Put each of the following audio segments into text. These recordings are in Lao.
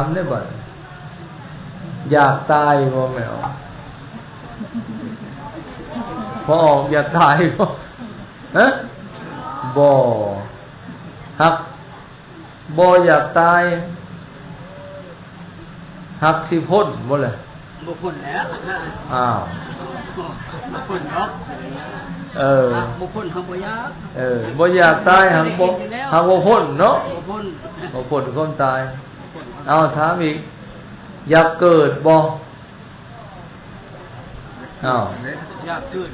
າມເດ້ບັດ ຢາກຕາຍບໍ່ແມ່ອອກ? ພໍ່ອອກຢາກຕາຍບໍ່? ຮະ? ບໍ່. ຫາກບໍ່ຢາກຕາຍ ຫາກຊິພົ້ນບໍ່ລະ? ບໍ່ພົ້ນແລ້ວ. ອ້າວ ບໍ່ພົ້ນດອກ. ເອີ ຫາກບໍ່ພົ້ນ ຫາກບໍ່ຢາກ. ເອີ ບໍ່ຢາກຕາຍ ຫາກບໍ່ ຫາກບໍ່ພົ້ນເນາະ. ບໍ່ພົ້ນ ບໍ່ພົ້ນຄວາມຕາຍ. ເອົາ ຖາມອີກ ຢາກເກີດບໍ່? ອ້າວ ຢາກເກີດ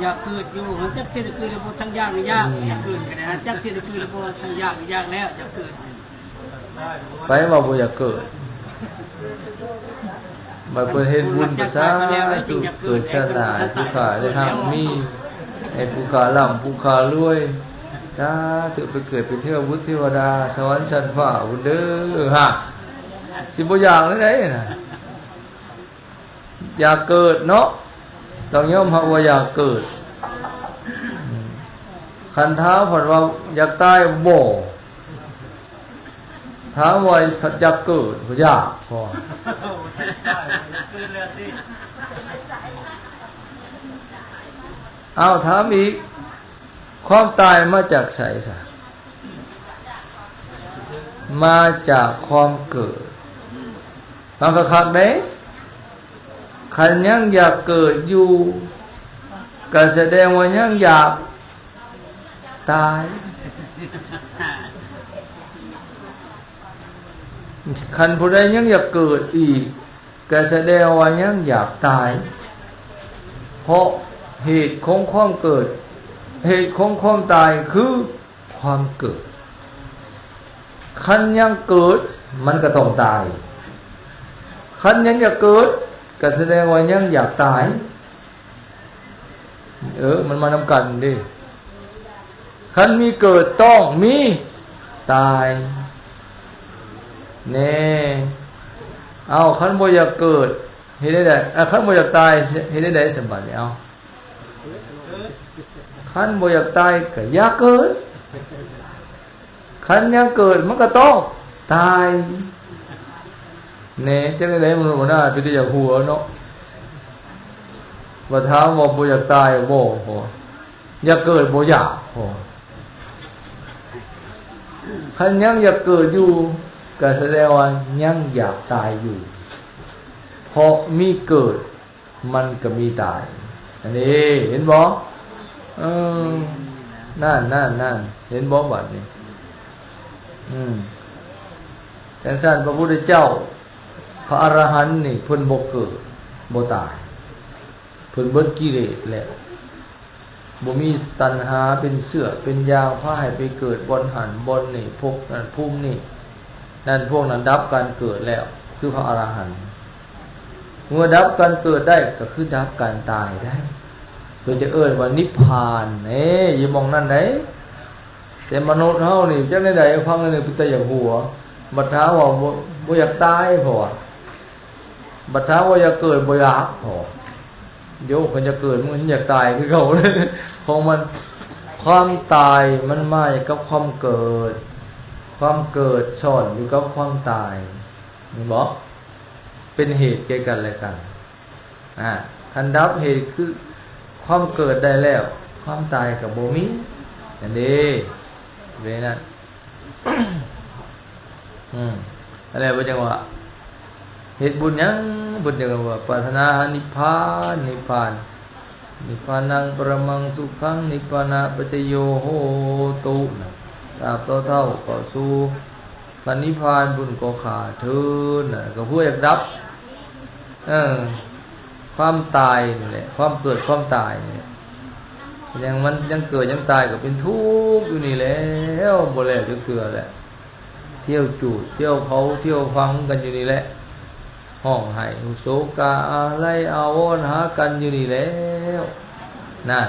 ຢາກເກີດຢູ່ ຫາກຈັກຊິໄດ້ເກີດຫຼືບໍ່ ທັງຢາກ ຢາກ ຢາກເກີດກໍໄດ້ ຫາກຈັກຊິໄດ້ເກີດຫຼືບໍ່ ທັງຢາກ ຢາກແລ້ວ ຢາກເກີດ. ໃຜວ່າບໍ່ຢາກເກີດ? ບັດເພິ່ນເຮັດບຸນ ສາທຸ ເກີດຊາດໜ້າ ໃຫ້ຜູ້ຂ້າໄດ້ຮັ່ງມີ ໃຫ້ຜູ້ຂ້າລ່ຳ ຜູ້ຂ້າລວຍ ສາທຸ ໄປເກີດເປັນເທວະບຸດເທວະດາ ສະຫວັນຊັ້ນຟ້າພຸ້ນເດີ. ຫາ ຊິບໍ່ຢາກແນວໃດນະ? ຢາກເກີດເນາະ ຕ້ອງຍອມຮັບວ່າຢາກເກີດ. ຄັນຖາມເພິ່ນວ່າຢາກຕາຍບໍ່? ຖາມວ່າຢາກເກີດບໍ່? ຢາກພໍ. ເອົາ ຖາມອີກ ຄວາມຕາຍມາຈາກໃສຊະ? ມາຈາກຄວາມເກີດ. ຟັງຄັກໆເດ້ ຄັນຍັງຢາກເກີດຢູ່ ກະສະແດງວ່າຍັງຢາກຕາຍ. ຄັນຜູ້ໃດຍັງຢາກເກີດອີກ ກະສະແດງວ່າຍັງຢາກຕາຍ ເພາະເຫດຂອງຄວາມເກີດ ເຫດຂອງຄວາມຕາຍຄືຄວາມເກີດ. ຄັນຍັງເກີດ ມັນກະຕ້ອງຕາຍ. ຄັນຍັງຢາກເກີດ ກະສະແດງວ່າຍັງຢາກຕາຍ. ເອີ ມັນມານຳກັນເດ້. ຄັນມີເກີດຕ້ອງມີຕາຍແນ່. ເອົ້າ ຄັນບໍ່ຢາກເກີດເຮັດແນວໃດ? ເອົ້າ ຄັນບໍ່ຢາກຕາຍເຮັດແນວໃດສະບັດນີ້? ເອົ້າ ຄັນບໍ່ຢາກຕາຍກະຢ່າເກີດ. ຄັນຍັງເກີດມັນກະຕ້ອງຕາຍແນ່. ຈັ່ງໃດມະນຸດມະນາ ເປັນຕາຢາກຫົວເນາະ. ວ່າຖາມວ່າບໍ່ຢາກຕາຍບໍ່? ຢາກເກີດບໍ່? ຢາກພໍ. ຄັນຍັງຢາກເກີດຢູ່ ກະສະແດງວ່າຍັງຢາກຕາຍຢູ່ ເພາະມີເກີດ ມັນກະມີຕາຍ. ອັນນີ້ເຫັນບໍ່? ເອີ ນັ້ນໆໆ ເຫັນບໍ່ບັດນີ້? ອືມ ຈັ່ງຊັ້ນພະພຸດທະເຈົ້າ ພະອະລະຫັນນີ້ ເພິ່ນບໍ່ເກີດບໍ່ຕາຍ ເພິ່ນເບິດກິເລດແລ້ວ ບໍ່ມີຕັນຫາເປັນເຊື້ອເປັນຢາງ ພາໃຫ້ໄປເກີດບ່ອນຫັ້ນບ່ອນນີ້ ພົບນັ້ນພູມນີ້. ນັ້ນພວກນັ້ນດັບການເກີດແລ້ວ ຄືພະອະລະຫັນ. ເມື່ອດັບການເກີດໄດ້ ກະຄືດັບການຕາຍໄດ້ ເພິ່ນຈະເອີ້ນວ່ານິບພານເດ້ ຢູ່ໝ່ອງນັ້ນໃດ. ແຕ່ມະນຸດເຮົານີ້ ຈັກແນວໃດ ຟັງແນວນີ້ເປັນຕາຢາກຫົວ. ບັດຖາມວ່າບໍ່ ບໍ່ຢາກຕາຍ ເພາະວ່າ ບັດຖາມວ່າຢາກເກີດບໍ່? ຢາກພໍ. ໂຍ ຄັນຢາກເກີດ ມັນຢາກຕາຍຄືເກົ່າ ຂອງມັນ. ຄວາມຕາຍມັນມາກັບຄວາມເກີດ ຄວາມເກີດຊ້ອນຢູ່ກັບຄວາມຕາຍ ແມ່ນບໍ່? ເປັນເຫດແກ່ກັນແລະກັນ. ອາ ຄັນດັບເຫດຄືຄວາມເກີດໄດ້ແລ້ວ ຄວາມຕາຍກະບໍ່ມີ. ນັ້ນເດ້ ເວນັ້ນ ອືມ ອັນແລ້ວເພິ່ນຈັ່ງວ່າ ເຮັດບຸນຫຍັງ ເພິ່ນຈັ່ງວ່າປາດຖະໜານິບພານ ນິບພານ ນິບພານັງປະຣະມັງສຸຂັງ ນິບພານະປັດຈະໂຍໂຫຕຸ ນະ ຕາບຕໍ່ເທົ່າເຂົ້າສູ່ພະນິບພານພຸ້ນກໍຂ້າເທີ້ນ ນະ ກະເພື່ອຢາກດັບ ເອີ ຄວາມຕາຍນີ້ແຫຼະ ຄວາມເກີດຄວາມຕາຍນີ້ແຫຼະ. ຍັງ ມັນຍັງເກີດຍັງຕາຍກະເປັນທຸກຢູ່ນີ້ແລ້ວ ບໍ່ແລ້ວຈັກເທື່ອແຫຼະ. ທ່ຽວຈູດ ທ່ຽວເຜົາ ທ່ຽວຝັງກັນຢູ່ນີ້ແຫຼະ ຮ້ອງໄຫ້ໂສກາອາໄລອາວອນຫາກັນຢູ່ນີ້ແລ້ວ ນັ້ນ.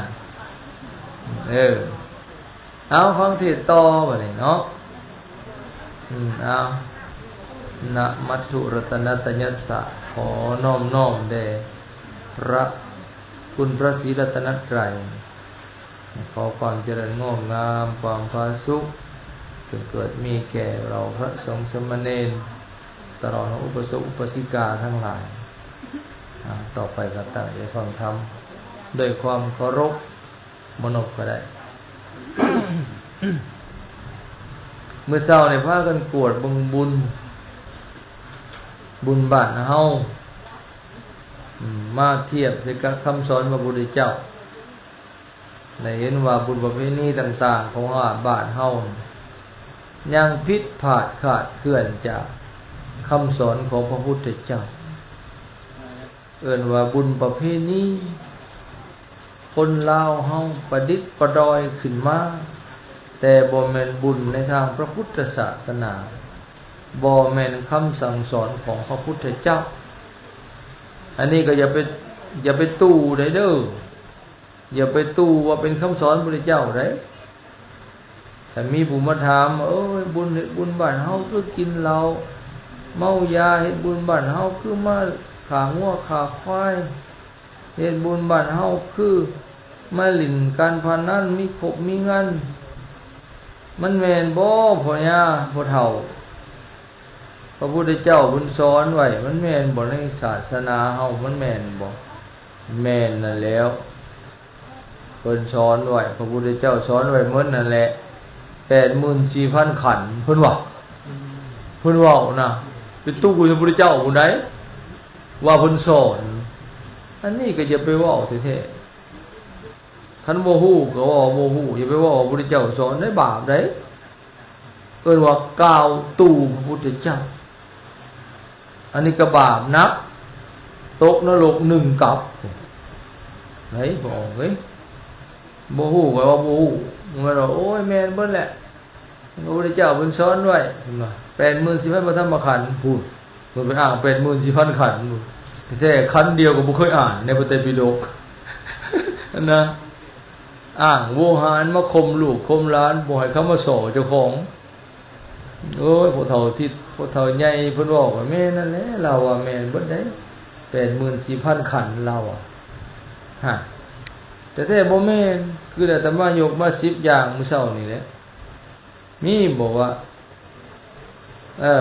ເອີ ເອົາ ຟັງເທດຕໍ່ບັດນີ້ເນາະ. ອືມ ເອົາ ນະມັດຖຸລັດຕະນະຕະຍັດສະ ຂໍນ້ອມນ້ອມແດ່ພະຄຸນພະສີລັດຕະນະໄຕ ຂໍຄວາມຈະເລີນງອກງາມ ຄວາມຜາສຸກ ຈົ່ງເກີດມີແກ່ເຫຼົ່າພະສົງສາມະເນນ ຕະຫຼອດຮອດອຸປາສົກອຸປາສິກາທັງຫຼາຍ. ອາ ຕໍ່ໄປກໍຕັ້ງໃຈຟັງທຳດ້ວຍຄວາມເຄົາລົບ ບໍ່ນົບກໍໄດ້. ມື້ເຊົ້ານີ້ພາກັນກວດເບິ່ງບຸນ, ບຸນບ້ານເຮົາ ອາ ມາທຽບໃສ່ກັບຄຳສອນພະພຸດທະເຈົ້າ. ໄດ້ເຫັນວ່າບຸນປະເພນີຕ່າງໆຂອງບ້ານເຮົາ ຍັງຜິດພາດຂາດເຄື່ອນຈາກຄຳສອນຂອງພະພຸດທະເຈົ້າ. ເອີ້ນວ່າບຸນປະເພນີ ຄົນລາວເຮົາປະດິດປະດອຍຂຶ້ນມາ, ແຕ່ບໍ່ແມ່ນບຸນໃນທາງພະພຸດທະສາສະໜາ, ບໍ່ແມ່ນຄຳສັ່ງສອນຂອງພະພຸດທະເຈົ້າ. ອັນນີ້ກໍຢ່າໄປ, ຢ່າໄປຕູ້ໄດ້ເດີ້. ຢ່າໄປຕູ້ວ່າເປັນຄຳສອນພະພຸດທະເຈົ້າໃດ. ຖ້າມີຜູ້ມາຖາມ, ເອີຍ ບຸນ, ເຮັດບຸນບ້ານເຮົາຄືກິນເຫຼົ້າເມົາຢາ, ເຮັດບຸນບ້ານເຮົາຄືມາຂ້າງົວຂ້າຄວາຍ, ເຮັດບຸນບ້ານເຮົາຄືມາຫຼິ້ນການພະນັນ, ມີຄົບມີງັນ. ມັນແມ່ນບໍ່ ພໍ່ຍ່າ ພໍ່ເຖົ້າ? ພະພຸດທະເຈົ້າເພິ່ນສອນໄວ້ ມັນແມ່ນບໍ່? ໃນສາສະໜາເຮົາມັນແມ່ນບໍ່? ແມ່ນນັ້ນແຫຼ້ວ. ເພິ່ນສອນໄວ້ ພະພຸດທະເຈົ້າສອນໄວ້ໝົດນັ້ນແຫຼະ ແປດໝື່ນສີ່ພັນຂັນ ເພິ່ນວ່າ, ເພິ່ນເວົ້ານະ. ໄປຕູ້ໃສ່ພະພຸດທະເຈົ້າຜູ້ໃດວ່າເພິ່ນສອນ. ອັນນີ້ກໍຢ່າໄປເວົ້າແທ້ໆ. ຄັນບໍ່ຮູ້ກໍເວົ້າວ່າບໍ່ຮູ້, ຢ່າໄປເວົ້າວ່າພະພຸດທະເຈົ້າສອນໄດ໋, ບາບໃດ໋. ເອີ້ນວ່າກ່າວຕູ້ພະພຸດທະເຈົ້າ. ອັນນີ້ກໍບາບໜັກ, ຕົກນະລົກໜຶ່ງກັບ. ໄດ໋ ພໍ່ເອີຍ, ບໍ່ຮູ້ກໍວ່າບໍ່ຮູ້. ແມ່ນວ່າ ໂອ້ຍ ແມ່ນເບິດແຫຼະ, ພະພຸດທະເຈົ້າເພິ່ນສອນໄວ້ ເພິ່ນວ່າ ແປດໝື່ນສີ່ພັນພະທຳມະຂັນ ພຸ້ນ. ເພິ່ນໄປອ້າງແປດໝື່ນສີ່ພັນຂັນ ແທ້ໆ ຂັນດຽວກໍບໍ່ເຄີຍອ່ານໃນພະໄຕປິດົກຫັ້ນນະ. ອ້າງໂວຫານມາຂົ່ມລູກຂົ່ມຫຼານ ບໍ່ໃຫ້ເຂົາມາສໍ້ເຈົ້າຂອງ. ໂອ້ຍ ພໍ່ເຖົ້າທິດ ພໍ່ເຖົ້າໃຫຍ່ເພິ່ນເວົ້າກໍແມ່ນນັ້ນແຫຼະ, ລາວວ່າແມ່ນເບິດໃດ໋ ແປດໝື່ນສີ່ພັນຂັນ ລາວວ່າ. ຮະ ແທ້ໆບໍ່ແມ່ນ, ຄືອາດຕະມາຍົກມາສິບຢ່າງມື້ເຊົ້ານີ້ແຫຼະ. ມີບໍ່ວ່າ ເອີ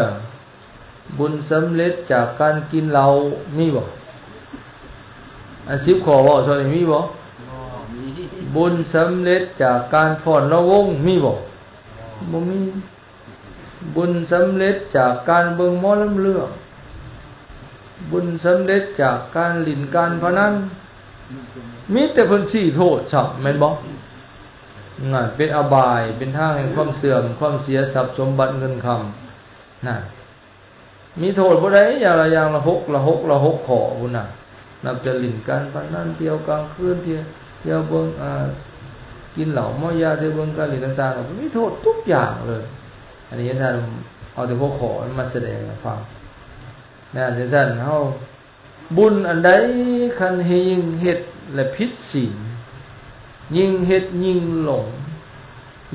ບຸນສຳເລັດຈາກການກິນເຫຼົ້າ ມີບໍ່? ອັນສິບຂໍ້ເວົ້າຊ່ວງນີ້ມີບໍ່? ບໍ່ມີ. ບຸນສຳເລັດຈາກການຟ້ອນລຳວົງ ມີບໍ່? ບໍ່ມີ. ບຸນສຳເລັດຈາກການເບິ່ງໝໍລຳເລື່ອງ, ບຸນສຳເລັດຈາກການຫຼິ້ນການພະນັນ, ມີແຕ່ເພິ່ນຊີ້ໂທດຊ້ຳ ແມ່ນບໍ່? ນັ້ນເປັນອະບາຍ, ເປັນທາງແຫ່ງຄວາມເສື່ອມ, ຄວາມເສຍຊັບສົມບັດເງິນຄຳ ນັ້ນ. ມີໂທດບໍ່ໄດ້ ຢ່າງລະຢ່າງລະຫົກ ລະຫົກ ລະຫົກຂໍ້ພຸ້ນນະ. ນັບແຕ່ຫຼິ້ນການພະນັນ, ທ່ຽວກາງຄືນ, ທ່ຽວ, ທ່ຽວເບິ່ງ, ອາ, ກິນເຫຼົ້າເມົາຢາ, ທ່ຽວເບິ່ງການຫຼິ້ນຕ່າງໆ ກໍມີໂທດທຸກຢ່າງເລີຍ. ອັນນີ້ທ່ານເອົາແຕ່ຫົວຂໍ້ມັນມາສະແດງໃຫ້ຟັງ. ແມ່ນຈັ່ງຊັ້ນ ເຮົາ ບຸນອັນໃດ ຄັນໃຫ້ຍິ່ງເຮັດແລະຜິດສິນ, ຍິ່ງເຮັດຍິ່ງຫຼົງ,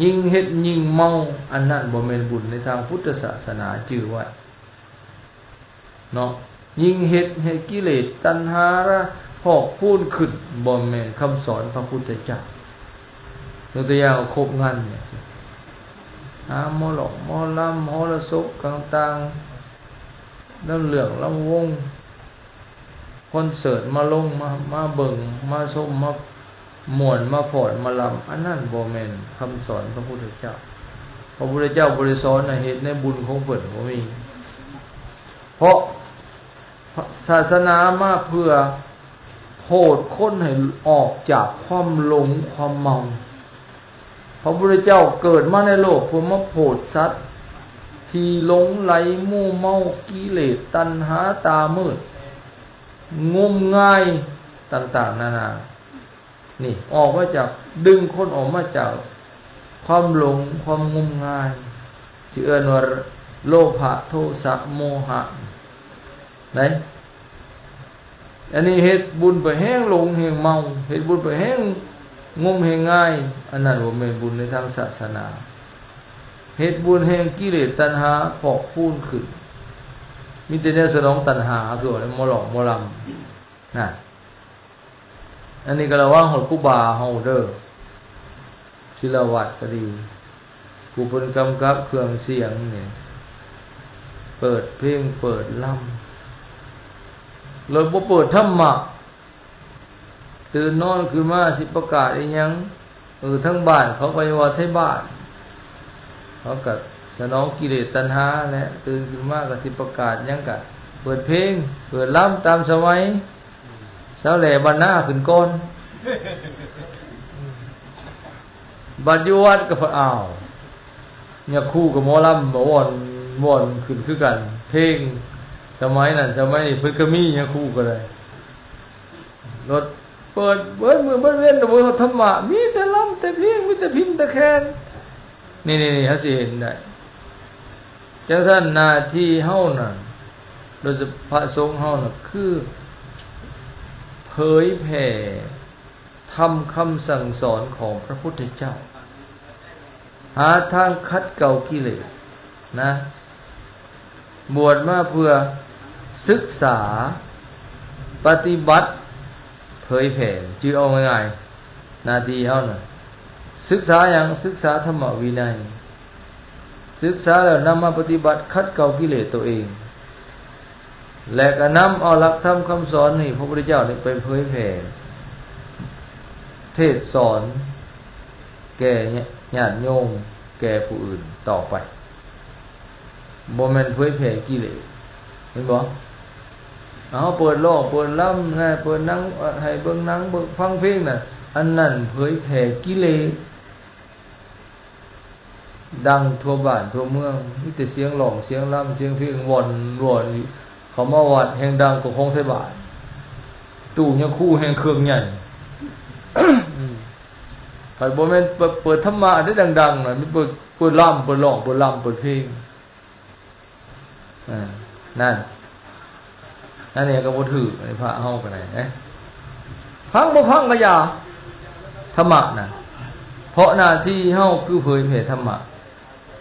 ຍິ່ງເຮັດຍິ່ງເມົາ, ອັນນັ້ນບໍ່ແມ່ນບຸນໃນທາງພຸດທະສາສະໜາ, ຈື່ໄວ້ເນາະ. ຍິ່ງເຮັດໃຫ້ກິເລດຕັນຫາລະພອກພູນຂຶ້ນ, ບໍ່ແມ່ນຄຳສອນພະພຸດທະເຈົ້າ. ຍົກຕົວຢ່າງວ່າຄົບງັນນີ້ ຫາໝໍຫຼອກໝໍລຳ, ຫໍລະສົບຕ່າງໆ, ລຳເລື່ອງລຳວົງ, ຄອນເສີດມາລົງ, ມາ, ມາເບິ່ງ, ມາຊົມ, ມາມ່ວນ, ມາຟ້ອນ, ມາລຳ, ອັນນັ້ນບໍ່ແມ່ນຄຳສອນພະພຸດທະເຈົ້າ. ພະພຸດທະເຈົ້າບໍ່ໄດ້ສອນໃຫ້ເຮັດໃນບຸນຂອງເພິ່ນ, ບໍ່ມີ. ເພາະສາສະໜາມາເພື່ອໂຜດຄົນໃຫ້ອອກຈາກຄວາມຫຼົງຄວາມເມົາ. ພະພຸດທະເຈົ້າເກີດມາໃນໂລກເພື່ອມາໂຜດສັດທີ່ຫຼົງໄຫຼມົວເມົາກິເລດຕັນຫາຕາມືດ ງົມງາຍຕ່າງໆນານາ. ນີ້ອອກມາຈາກ, ດຶງຄົນອອກມາຈາກຄວາມຫຼົງ, ຄວາມງົມງາຍ ທີ່ເອີ້ນວ່າໂລພະ, ໂທສະ, ໂມຫະ ໄດ໋. ອັນນີ້ເຮັດບຸນໄປແຮງຫຼົງແຮງເມົາ, ເຮັດບຸນໄປແຮງງົມແຮງງາຍ, ອັນນັ້ນບໍ່ແມ່ນບຸນໃນທາງສາສະໜາ. ເຮັດບຸນແຮງກິເລດຕັນຫາພອກພູນຂຶ້ນ, ມີແຕ່ແນວສະໜອງຕັນຫາ, ຄືວ່າໝໍຫຼອກໝໍລຳນະ. ອັນນີ້ກໍລະວັງຮອດຄູບາເຮົາເດີ້, ສິລະວັດກໍດີ, ຜູ້ເພິ່ນກຳກັບເຄື່ອງສຽງນີ້, ເປີດເພງເປີດລຳ ແລ້ວບໍ່ເປີດທຳມະ. ຕື່ນນອນຂຶ້ນມາຊິປະກາດອີ່ຫຍັງ? ເອີ ທາງບ້ານເຂົາກໍວ່າໄທບ້ານ ເຂົາກໍສະໜອງກິເລດຕັນຫາແຫຼະ. ຕື່ນຂຶ້ນມາກໍຊິປະກາດຫຍັງ ກໍເປີດເພງເປີດລຳຕາມສະໄໝ. ຊາວແຫຼບ້ານນາຂຶ້ນກ່ອນ. ບັດຢູ່ວັດກໍ ອ້າວ ຍາຄູກັບໝໍລຳ ມາວອນ ວອນຂຶ້ນຄືກັນ. ເພງສະໄໝນັ້ນສະໄໝນີ້ ເພິ່ນກໍມີ ຍາຄູກໍໄດ້. ລົດເປີດເບິດມື້ເບິດເວັນ ບໍ່ມີທຳມະ ມີແຕ່ລຳແຕ່ເພງ ມີແຕ່ພິນແຕ່ແຄນ. ນີ້ໆໆ ເຮົາຊິເຫັນໄດ້. ຈັ່ງຊັ້ນ ໜ້າທີ່ເຮົານັ້ນ ໂດຍສະເພາະພະສົງເຮົານັ້ນ ຄືເຜີຍແຜ່ທຳຄຳສັ່ງສອນຂອງພະພຸດທະເຈົ້າ, ຫາທາງຂັດເກົາກິເລດນະ. ບວດມາເພື່ອສຶກສາ, ປະຕິບັດ, ເຜີຍແຜ່. ຈື່ເອົາງ່າຍໆ ໜ້າທີ່ເຮົານະ ສຶກສາຫຍັງ? ສຶກສາທຳມະວິໄນ. ສຶກສາແລ້ວນຳມາປະຕິບັດຂັດເກົາກິເລດໂຕເອງ ແລະ ກໍນຳເອົາຫຼັກທຳຄຳສອນນີ້ ພະພຸດທະເຈົ້ານີ້ໄປເຜີຍແຜ່ ເທດສອນແກ່ຍາດໂຍມ ແກ່ຜູ້ອື່ນຕໍ່ໄປ. ບໍ່ແມ່ນເຜີຍແຜ່ກິເລດ. ເຫັນບໍ່? ເຮົາເປີດຮ້ອງເປີດລຳນະ ເປີດໜັງ ໃຫ້ເບິ່ງໜັງ ເບິ່ງ ຟັງເພງນະ ອັນນັ້ນເຜີຍແຜ່ກິເລດ. ດັງທົ່ວບ້ານທົ່ວເມືອງ ມີແຕ່ສຽງຮ້ອງສຽງລຳສຽງເພງ ວອນວອນ. ເຂົ້າມາວັດແຮ່ງດັງກວ່າຂອງໄທບ້ານ ຕູ້ຍາຄູແຮ່ງເຄື່ອງໃຫຍ່. ຄັນບໍ່ແມ່ນເປີດ ເປີດທຳມະໄດ້ດັງໆນະ ມີເປີດ ເປີດລຳ ເປີດຮ້ອງ ເປີດລຳ ເປີດເພງ. ເອີ ນັ້ນ ນັ້ນເອງກໍບໍ່ຖືກ ໃນພະເຮົາກໍໄດ້ເດ້. ຟັງບໍ່ຟັງກໍຢ່າ ທຳມະນະ ເພາະໜ້າທີ່ເຮົາຄືເຜີຍແຜ່ທຳມະ.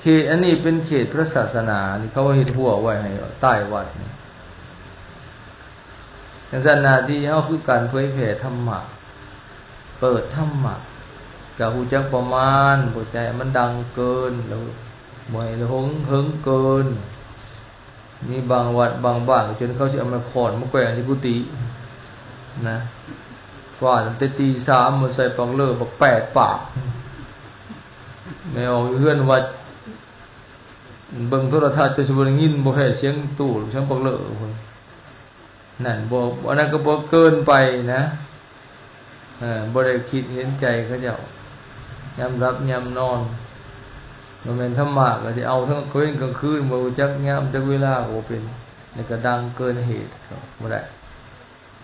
ເຂດອັນນີ້ເປັນເຂດພະສາສະໜາ ທີ່ເຂົາເຮັດຮົ້ວໄວ້ໃຫ້ໃຕ້ວັດນີ້. ຈັ່ງຊັ້ນ ໜ້າທີ່ເຮົາຄືການເຜີຍແຜ່ທຳມະ, ເປີດທຳມະ, ກະຮູ້ຈັກປະມານ, ບໍ່ໃຫ້ມັນດັງເກີນ ແລ້ວບໍ່ໃຫ້ເຫິງ ເຫິງເກີນ. ມີບາງວັດບາງບ້ານ ຈົນເຂົາຊິເອົາໄມ້ຄ້ອນມາແກວ່ງຢູ່ກຸຕິນະ, ຟາດຕັ້ງແຕ່ຕີສາມ ມາໃສ່ປັກເລີບັກແປດປາກ. ແມ່ອອກຢູ່ເຮືອນວ່າ ເບິ່ງໂທລະທັດ ຈົນຊິບໍ່ໄດ້ຍິນ, ບໍ່ແພ້ສຽງຕູ້ ສຽງປັກເລີພຸ້ນ. ນັ້ນບໍ່ ອັນນັ້ນກໍບໍ່ເກີນໄປນະ. ເອີ ບໍ່ໄດ້ຄິດເຫັນໃຈເຂົາເຈົ້າ ຍາມຫຼັບຍາມນອນ. ບໍ່ແມ່ນທຳມະກໍຊິເອົາທັງກາງເວັນກາງຄືນ ບໍ່ຮູ້ຈັກຍາມຈັກເວລາກໍບໍ່ເປັນ, ແລ້ວກໍດັງເກີນເຫດກໍບໍ່ໄດ້.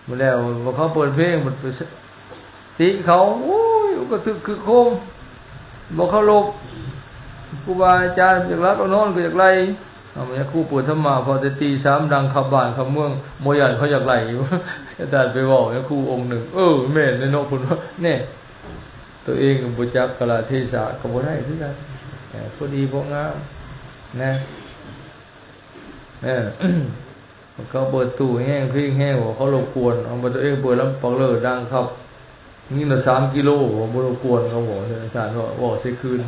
ບໍ່ແລ້ວ ບໍ່ເຂົາເປີດເພງ ບັດໄປ ຕິເຂົາ ໂອ້ຍ ກະຕຶກຄຶກໂຄມ ບໍ່ເຄົາລົບຄູບາອາຈານ, ຢາກຫຼັບຢາກນອນກໍຢາກໄລ່. ເອົາ ຍາຄູເປີດທຳມະ ພໍແຕ່ຕີສາມດັງຂັບບ້ານຂັບເມືອງ ບໍ່ຢ້ານເຂົາຢາກໄລ່. ອາຈານໄປເວົ້າຍາຄູອົງໜຶ່ງ ເອີ ແມ່ນແຫຼະເນາະ ເພິ່ນວ່າ ແນ່ ໂຕເອງກໍບໍ່ຈັກກາລະເທສະ ກໍບໍ່ໄດ້ຄືກັນ. ເອີ ພໍດີພໍງາມນະ ເອີ. ເຂົາເປີດຕູ້ແຮງ ເພງແຮງ ບໍ່ເຄົາລົບກວນ. ເອົາ ບັດໂຕເອງເປີດລຳປັກເລີດັງຄັບ ຍິງລະສາມກິໂລ ບໍ່ລົບກວນເຂົາບໍ່? ອາຈານເວົ້າ ເວົ້າໃສ່ຄືນ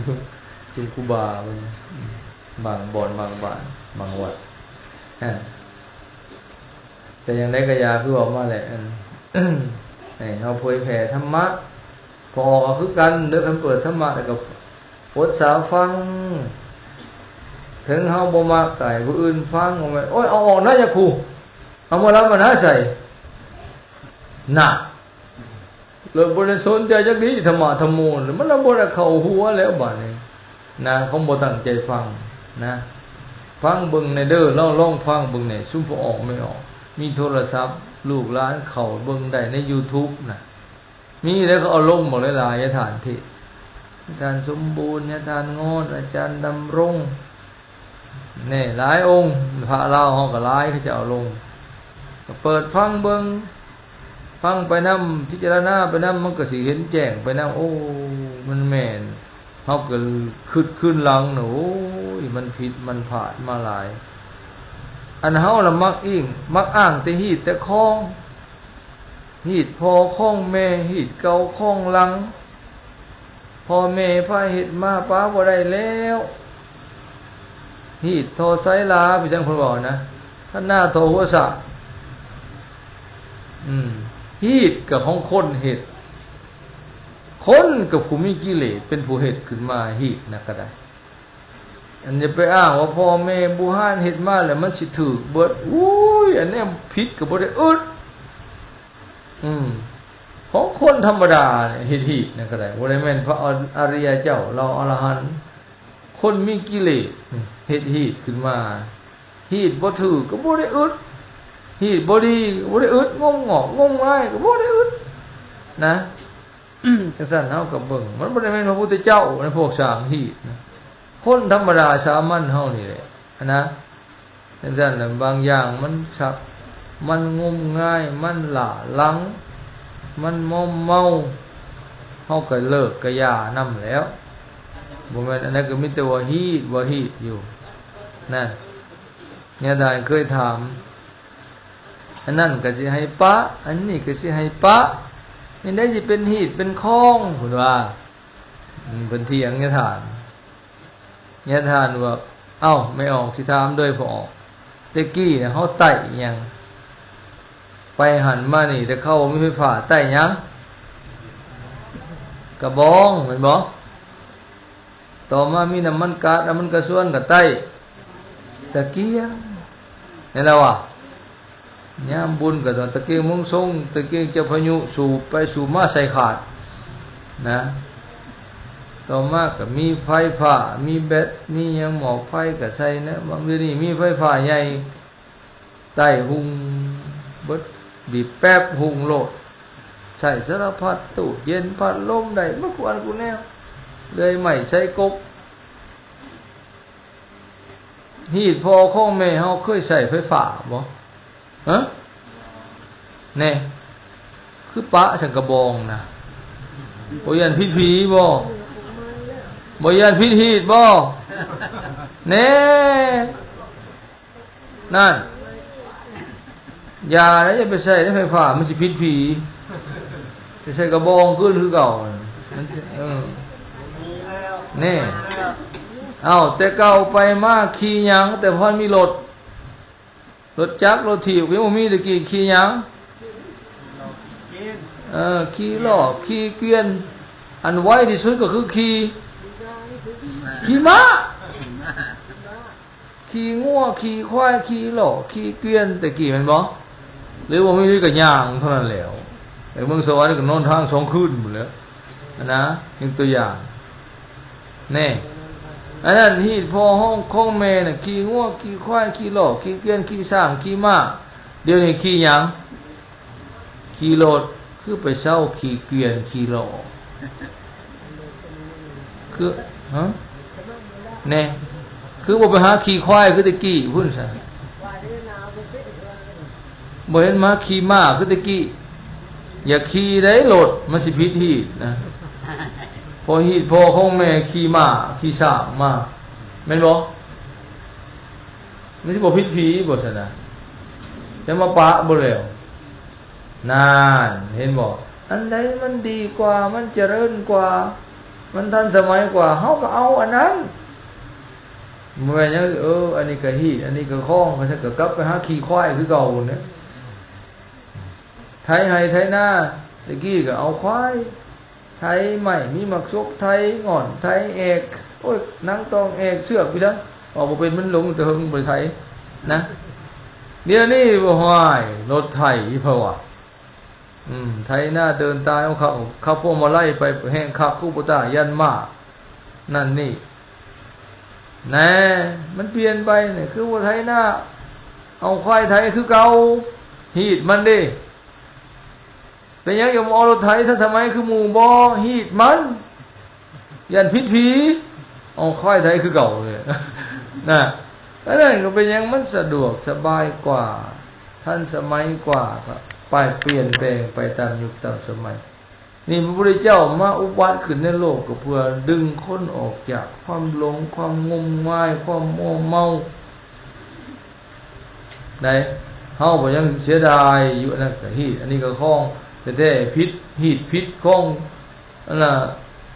ຄືຄູບາເພິ່ນ ບາງບ່ອນ ບາງບ້ານ ບາງວັດ. ອາ ແຕ່ຢ່າງໃດກໍຢ່າ ຄືເວົ້າມາແຫຼະ ອັນ ໃຫ້ເຮົາເຜີຍແຜ່ທຳມະ ພໍອອກກໍຄືກັນເດີ. ຄັນເປີດທຳມະແລ້ວກໍ ອົດສາຟັງ, ເຖິງເຮົາບໍ່ມັກກໍໃຫ້ຜູ້ອື່ນຟັງ. ບໍ່ແມ່ນ ໂອ້ຍ ເອົາອອກນະ ຍາຄູ ເອົາໝໍລຳມານະໃສ່ ນະ ເລີຍບໍ່ໄດ້ສົນໃຈຈັກດີທຳມະທຳໂມ. ມັນລະບໍ່ໄດ້ເຂົ້າຫົວແລ້ວບາດນີ້ນະ ຂອງບໍ່ຕັ້ງໃຈຟັງນະ. ຟັງເບິ່ງແດ່ເດີ ລອງ ລອງຟັງເບິ່ງແດ່ ຊຸມພໍ່ອອກແມ່ອອກ ມີໂທລະສັບ ລູກຫຼານເຂົ້າເບິ່ງໄດ້ໃນຢູທູບນະ. ມີແລ້ວເຂົາເອົາລົງບັກຫຼາຍໆ ຍາທ່ານເທດ ຍາທ່ານສົມບູນ ຍາທ່ານງອນ ອາຈານດຳລົງ ແນ່ ຫຼາຍອົງ ພະລາວເຮົາກໍຫຼາຍ ເຂົາເຈົ້າເອົາລົງ ກໍເປີດຟັງເບິ່ງ ຟັງໄປນຳ ພິຈາລະນາໄປນຳ ມັນກໍຊິເຫັນແຈ້ງໄປນຳ. ໂອ້ ມັນແມ່ນ. ເຮົາກໍຄຶດຄືນຫຼັງນະ ໂອ້ຍ ມັນຜິດມັນພາດມາຫຼາຍ. ອັນເຮົາລະມັກອີງ ມັກອ້າງແຕ່ຮີດແຕ່ຄອງ ຮີດພໍ່ຄອງແມ່ ຮີດເກົ່າຄອງຫຼັງ. ພໍ່ແມ່ພາເຮັດມາປາບໍ່ໄດ້ແລ້ວ ຮີດທໍ່ໄຊລາ ຄືຈັ່ງເພິ່ນເວົ້ານະ ຄັນນາທໍ່ຫົວສາກ. ອືມ ຮີດກໍຂອງຄົນເຮັດ ຄົນກໍຜູ້ມີກິເລດເປັນຜູ້ເຮັດຂຶ້ນມາ ຮີດນະກໍໄດ້. ອັນຢ່າໄປອ້າງວ່າພໍ່ແມ່ບູຮານເຮັດມາແລ້ວມັນຊິຖືກເບິດ. ໂອ້ຍ ອັນແນວຜິດກໍບໍ່ໄດ້ອຶດ. ອືມ ຂອງຄົນທຳມະດາເຮັດຮີດນັ້ນກໍໄດ້ ບໍ່ໄດ້ແມ່ນພະອະ ອະລິຍະເຈົ້າ ເຫຼົ່າອະລະຫັນ. ຄົນມີກິເລດເຮັດຮີດຂຶ້ນມາ ຮີດບໍ່ຖືກກໍບໍ່ໄດ້ອຶດ ຮີດບໍ່ດີກໍບໍ່ໄດ້ອຶດ ງົມງອກງົມງາຍກໍບໍ່ໄດ້ອຶດນະ. ຈັ່ງຊັ້ນເຮົາກໍເບິ່ງ ມັນບໍ່ໄດ້ແມ່ນພະພຸດທະເຈົ້າໃນພວກສ້າງຮີດນະ ຄົນທຳມະດາສາມັນເຮົານີ້ແຫຼະນະ. ຈັ່ງຊັ້ນລະ ບາງຢ່າງມັນສັກ ມັນງົມງາຍ ມັນຫຼ້າຫຼັງ ມັນມອມເມົາ ເຮົາກໍເລີກກະຢ່ານຳແລ້ວ. ບໍ່ແມ່ນອັນໃດກໍມີແຕ່ວ່າຮີດ ວ່າຮີດຢູ່ນັ້ນ. ຍາດານເຄີຍຖາມ ອັນນັ້ນກໍຊິໃຫ້ປະ ອັນນີ້ກໍຊິໃຫ້ປະ ແນວໃດຊິເປັນຮີດເປັນຄອງ ເພິ່ນວ່າ. ອືມ ເພິ່ນຖຽງຍາດານ ຍາດານວ່າ ເອົ້າ ແມ່ອອກ ຊິຖາມເດີພໍ່ອອກ ແຕ່ກີ້ນະເຮົາໄຕ້ຫຍັງ? ໄປຫັ້ນມານີ້ ແຕ່ເຂົາບໍ່ມີໄຟຟ້າ ໄຕ້ຫຍັງ? ກະບອງ ແມ່ນບໍ່? ຕໍ່ມາມີນ້ຳມັນກາດ ນ້ຳມັນກະຊວນ ກໍໄຕ້ຕະກຽງ ແມ່ນແລ້ວວະ. ຍາມບຸນກໍຕ້ອງຕະກຽງເມືອງຊົງ ຕະກຽງເຈົ້າພາຍຸ ສູບໄປສູບມາໃສ່ຂາດນະ. ຕໍ່ມາກໍມີໄຟຟ້າ ມີແບັດ ມີຫຍັງ ໝໍ້ໄຟກໍໃສ່ນະ. ບາງດຽວນີ້ມີໄຟຟ້າໃຫຍ່ ໄຕ້ຮຸ່ງເບິດ ບີບແປັບຮຸ່ງໂລດ ໃຊ້ສາລະພັດ ຕູ້ເຢັນ ພັດລົມ ໄດ້ໝົດທຸກອັນທຸກແນວ ເລື່ອຍໄມ້ ໄຊກົກ. ຮີດພໍ່ຂອງແມ່ເຮົາເຄີຍໃຊ້ໄຟຟ້າບໍ່? ຮະ? ແນ່ ຄືປະສັງກະບອງນະ ບໍ່ຢ້ານຜິດຜີບໍ່? ບໍ່ຢ້ານຜິດຮີດບໍ່? ແນ່ ນັ້ນ ຢ່ານະ ຢ່າໄປໃຊ້ໃນໄຟຟ້າ ມັນຊິຜິດຜີ ໄປໃຊ້ກະບອງຄືນຄືເກົ່າ ມັນ ເອີ ແນ່ ເອົ້າ ແຕ່ເກົ່າໄປມາຂີ່ຫຍັງ ແຕ່ພໍມີລົດ ລົດຈັກ ລົດຖີບ ຍັງບໍ່ມີ ແຕ່ກີ້ຂີ່ຫຍັງ? ເອີ ຂີ່ລໍ້ ຂີ່ເກວຽນ ອັນໄວທີ່ສຸດກໍຄືຂີ່ ຂີ່ມ້າ ຂີ່ງົວ ຂີ່ຄວາຍ ຂີ່ລໍ້ ຂີ່ເກວຽນ ແຕ່ກີ້ແມ່ນບໍ່? ຫຼືບໍ່ມີ ກໍຍ່າງເທົ່ານັ້ນແຫຼ້ວ. ໄປເມືອງສະຫວັນກໍນອນທາງສອງຄືນພຸ້ນແຫຼ້ວ ຫັ້ນນະ ຍົກຕົວຢ່າງ ແນ່ ອັນນັ້ນຮີດພໍ່ຂອງ ຂອງແມ່ນະ ຂີ່ງົວ ຂີ່ຄວາຍ ຂີ່ລໍ້ ຂີ່ເກວຽນ ຂີ່ຊ້າງ ຂີ່ມ້າ ດຽວນີ້ຂີ່ຫຍັງ? ຂີ່ລົດ ຄືໄປເຊົາຂີ່ເກວຽນ ຂີ່ລໍ້ ຄື ຮະ ແນ່ ຄືບໍ່ໄປຫາຂີ່ຄວາຍຄືແຕ່ກີ້ພຸ້ນຊະ ບໍ່ເຫັນມາຂີ່ມ້າຄືແຕ່ກີ້. ຢ່າຂີ່ໄດ໋ລົດ ມັນຊິຜິດຮີດນະ ເພາະຮີດພໍ່ຂອງແມ່ຂີ່ມ້າຂີ່ຊ້າງມາ ແມ່ນບໍ່? ມັນຊິບໍ່ຜິດຜີບໍ່ຊັ້ນນະ? ແຕ່ມາປະບໍ່ແລ້ວ ນັ້ນ ເຫັນບໍ່? ອັນໃດມັນດີກວ່າ ມັນຈະເລີນກວ່າ ມັນທັນສະໄໝກວ່າ ເຮົາກໍເອົາອັນນັ້ນ. ບໍ່ແມ່ນຫຍັງ ເອີ ອັນນີ້ກໍຮີດ ອັນນີ້ກໍຄອງ ຄັນຊັ້ນກໍກັບໄປຫາຂີ່ຄວາຍຄືເກົ່າພຸ້ນແຫຼະ. ໄຖໄຮ່ໄຖນາ ແຕ່ກີ້ກໍເອົາຄວາຍ ໄຖໄມ້ ມີໝາກສົກ ໄຖງ່ອນ ໄຖແອກ ໂອ້ຍ ໜັງຕອງແອກ ເຊືອກຢູ່ຊັ້ນ ເວົ້າບໍ່ເປັນ ມັນຫຼົງແຕ່ເຫິງບໍ່ໄດ້ໄຖນະ. ດຽວນີ້ ໂອ້ຍ ລົດໄຖ ເພາະວ່າ ອືມ ໄຖນາເດີນຕາຍເອົາເຂົ້າ ຂັບພວງມາໄລໄປແຮງຄັກ ຄູປະຕາ ຢັນມາ ນັ້ນນີ້ ແນ່ ມັນປ່ຽນໄປນີ້ ຄືວ່າໄຖນາ ເອົາຄວາຍໄຖຄືເກົ່າ ຮີດມັນເດ້. ເປັນຫຍັງຈະບໍ່ເອົາລົດໄຖທັນສະໄໝຄືໝູ່ບໍ່? ຮີດມັນ ຢ້ານຜິດຜີ ເອົາຄວາຍໄຖຄືເກົ່າເລີຍນະ. ອັນນັ້ນກໍເປັນຫຍັງ ມັນສະດວກສະບາຍກວ່າ ທັນສະໄໝກວ່າ ກໍໄປປ່ຽນແປງໄປຕາມຍຸກຕາມສະໄໝ. ນີ້ພະພຸດທະເຈົ້າມາອຸບັດຂຶ້ນໃນໂລກ ກໍເພື່ອດຶງຄົນອອກຈາກຄວາມຫຼົງ ຄວາມງົມງາຍ ຄວາມມົວເມົາ ໄດ໋ ເຮົາກໍຍັງເສຍດາຍຢູ່. ອັນນັ້ນກໍຮີດ ອັນນີ້ກໍຄອງແທ້ໆ ຜິດ ຮີດຜິດຄອງ ອັນນ່າ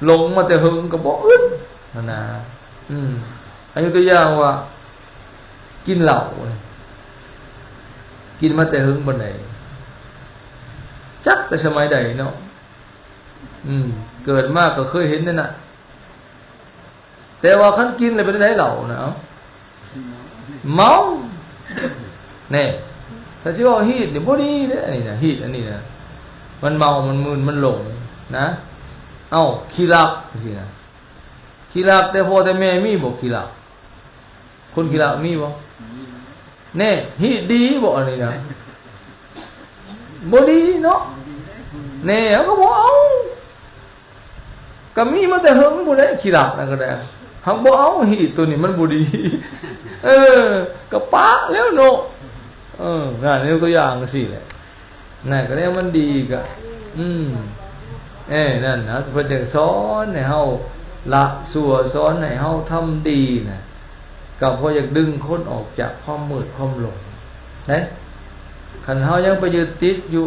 ຫຼົງມາແຕ່ເຫິງກໍບໍ່ອຶດຫັ້ນນະ. ອືມ ອາ ຍົກຕົວຢ່າງວ່າ ກິນເຫຼົ້າ ກິນມາແຕ່ເຫິງປານໃດ ຈັກແຕ່ສະໄໝໃດເນາະ. ອືມ ເກີດມາກໍເຄີຍເຫັນນັ້ນນະ. ແຕ່ວ່າຄັນກິນແລ້ວເປັນໃດເຫຼົ້ານະ? ເອົ້າ ເມົາ. ແນ່ ຖ້າຊິເວົ້າຮີດນີ້ບໍ່ດີເດ້ ອັນນີ້ນະ ຮີດອັນນີ້ນະ ມັນເມົາ ມັນມຶນ ມັນຫຼົງນະ. ເອົ້າ ຂີ້ລັກຈັ່ງຊີ້ນະ ຂີ້ລັກແຕ່ພໍ່ແຕ່ແມ່ມີບໍ່ຂີ້ລັກ? ຄົນຂີ້ລັກມີບໍ່? ແນ່ ຮີດດີບໍ່ອັນນີ້ນະ? ບໍ່ດີເນາະ. ແນ່ ເຮົາກໍບໍ່ເອົາ ກໍມີມາແຕ່ເຫິງພຸ້ນແຫຼະ ຂີ້ລັກນັ້ນກໍໄດ້ ຫາກບໍ່ເອົາ ຮີດໂຕນີ້ມັນບໍ່ດີ. ເອີ ກໍປະແລ້ວເນາະ. ເອີ ນັ້ນ ຍົກຕົວຢ່າງຈັ່ງຊີ້ແຫຼະ. ນັ້ນກໍແນວມັນດີກໍ ອືມ ເອີ ນັ້ນນະ ເພິ່ນຈຶ່ງສອນໃຫ້ເຮົາລະຊົ່ວ ສອນໃຫ້ເຮົາທຳດີນະ ກໍເພາະຢາກດຶງຄົນອອກຈາກຄວາມມືດຄວາມຫຼົງເດ້. ຄັນເຮົາຍັງໄປຍຶດຕິດຢູ່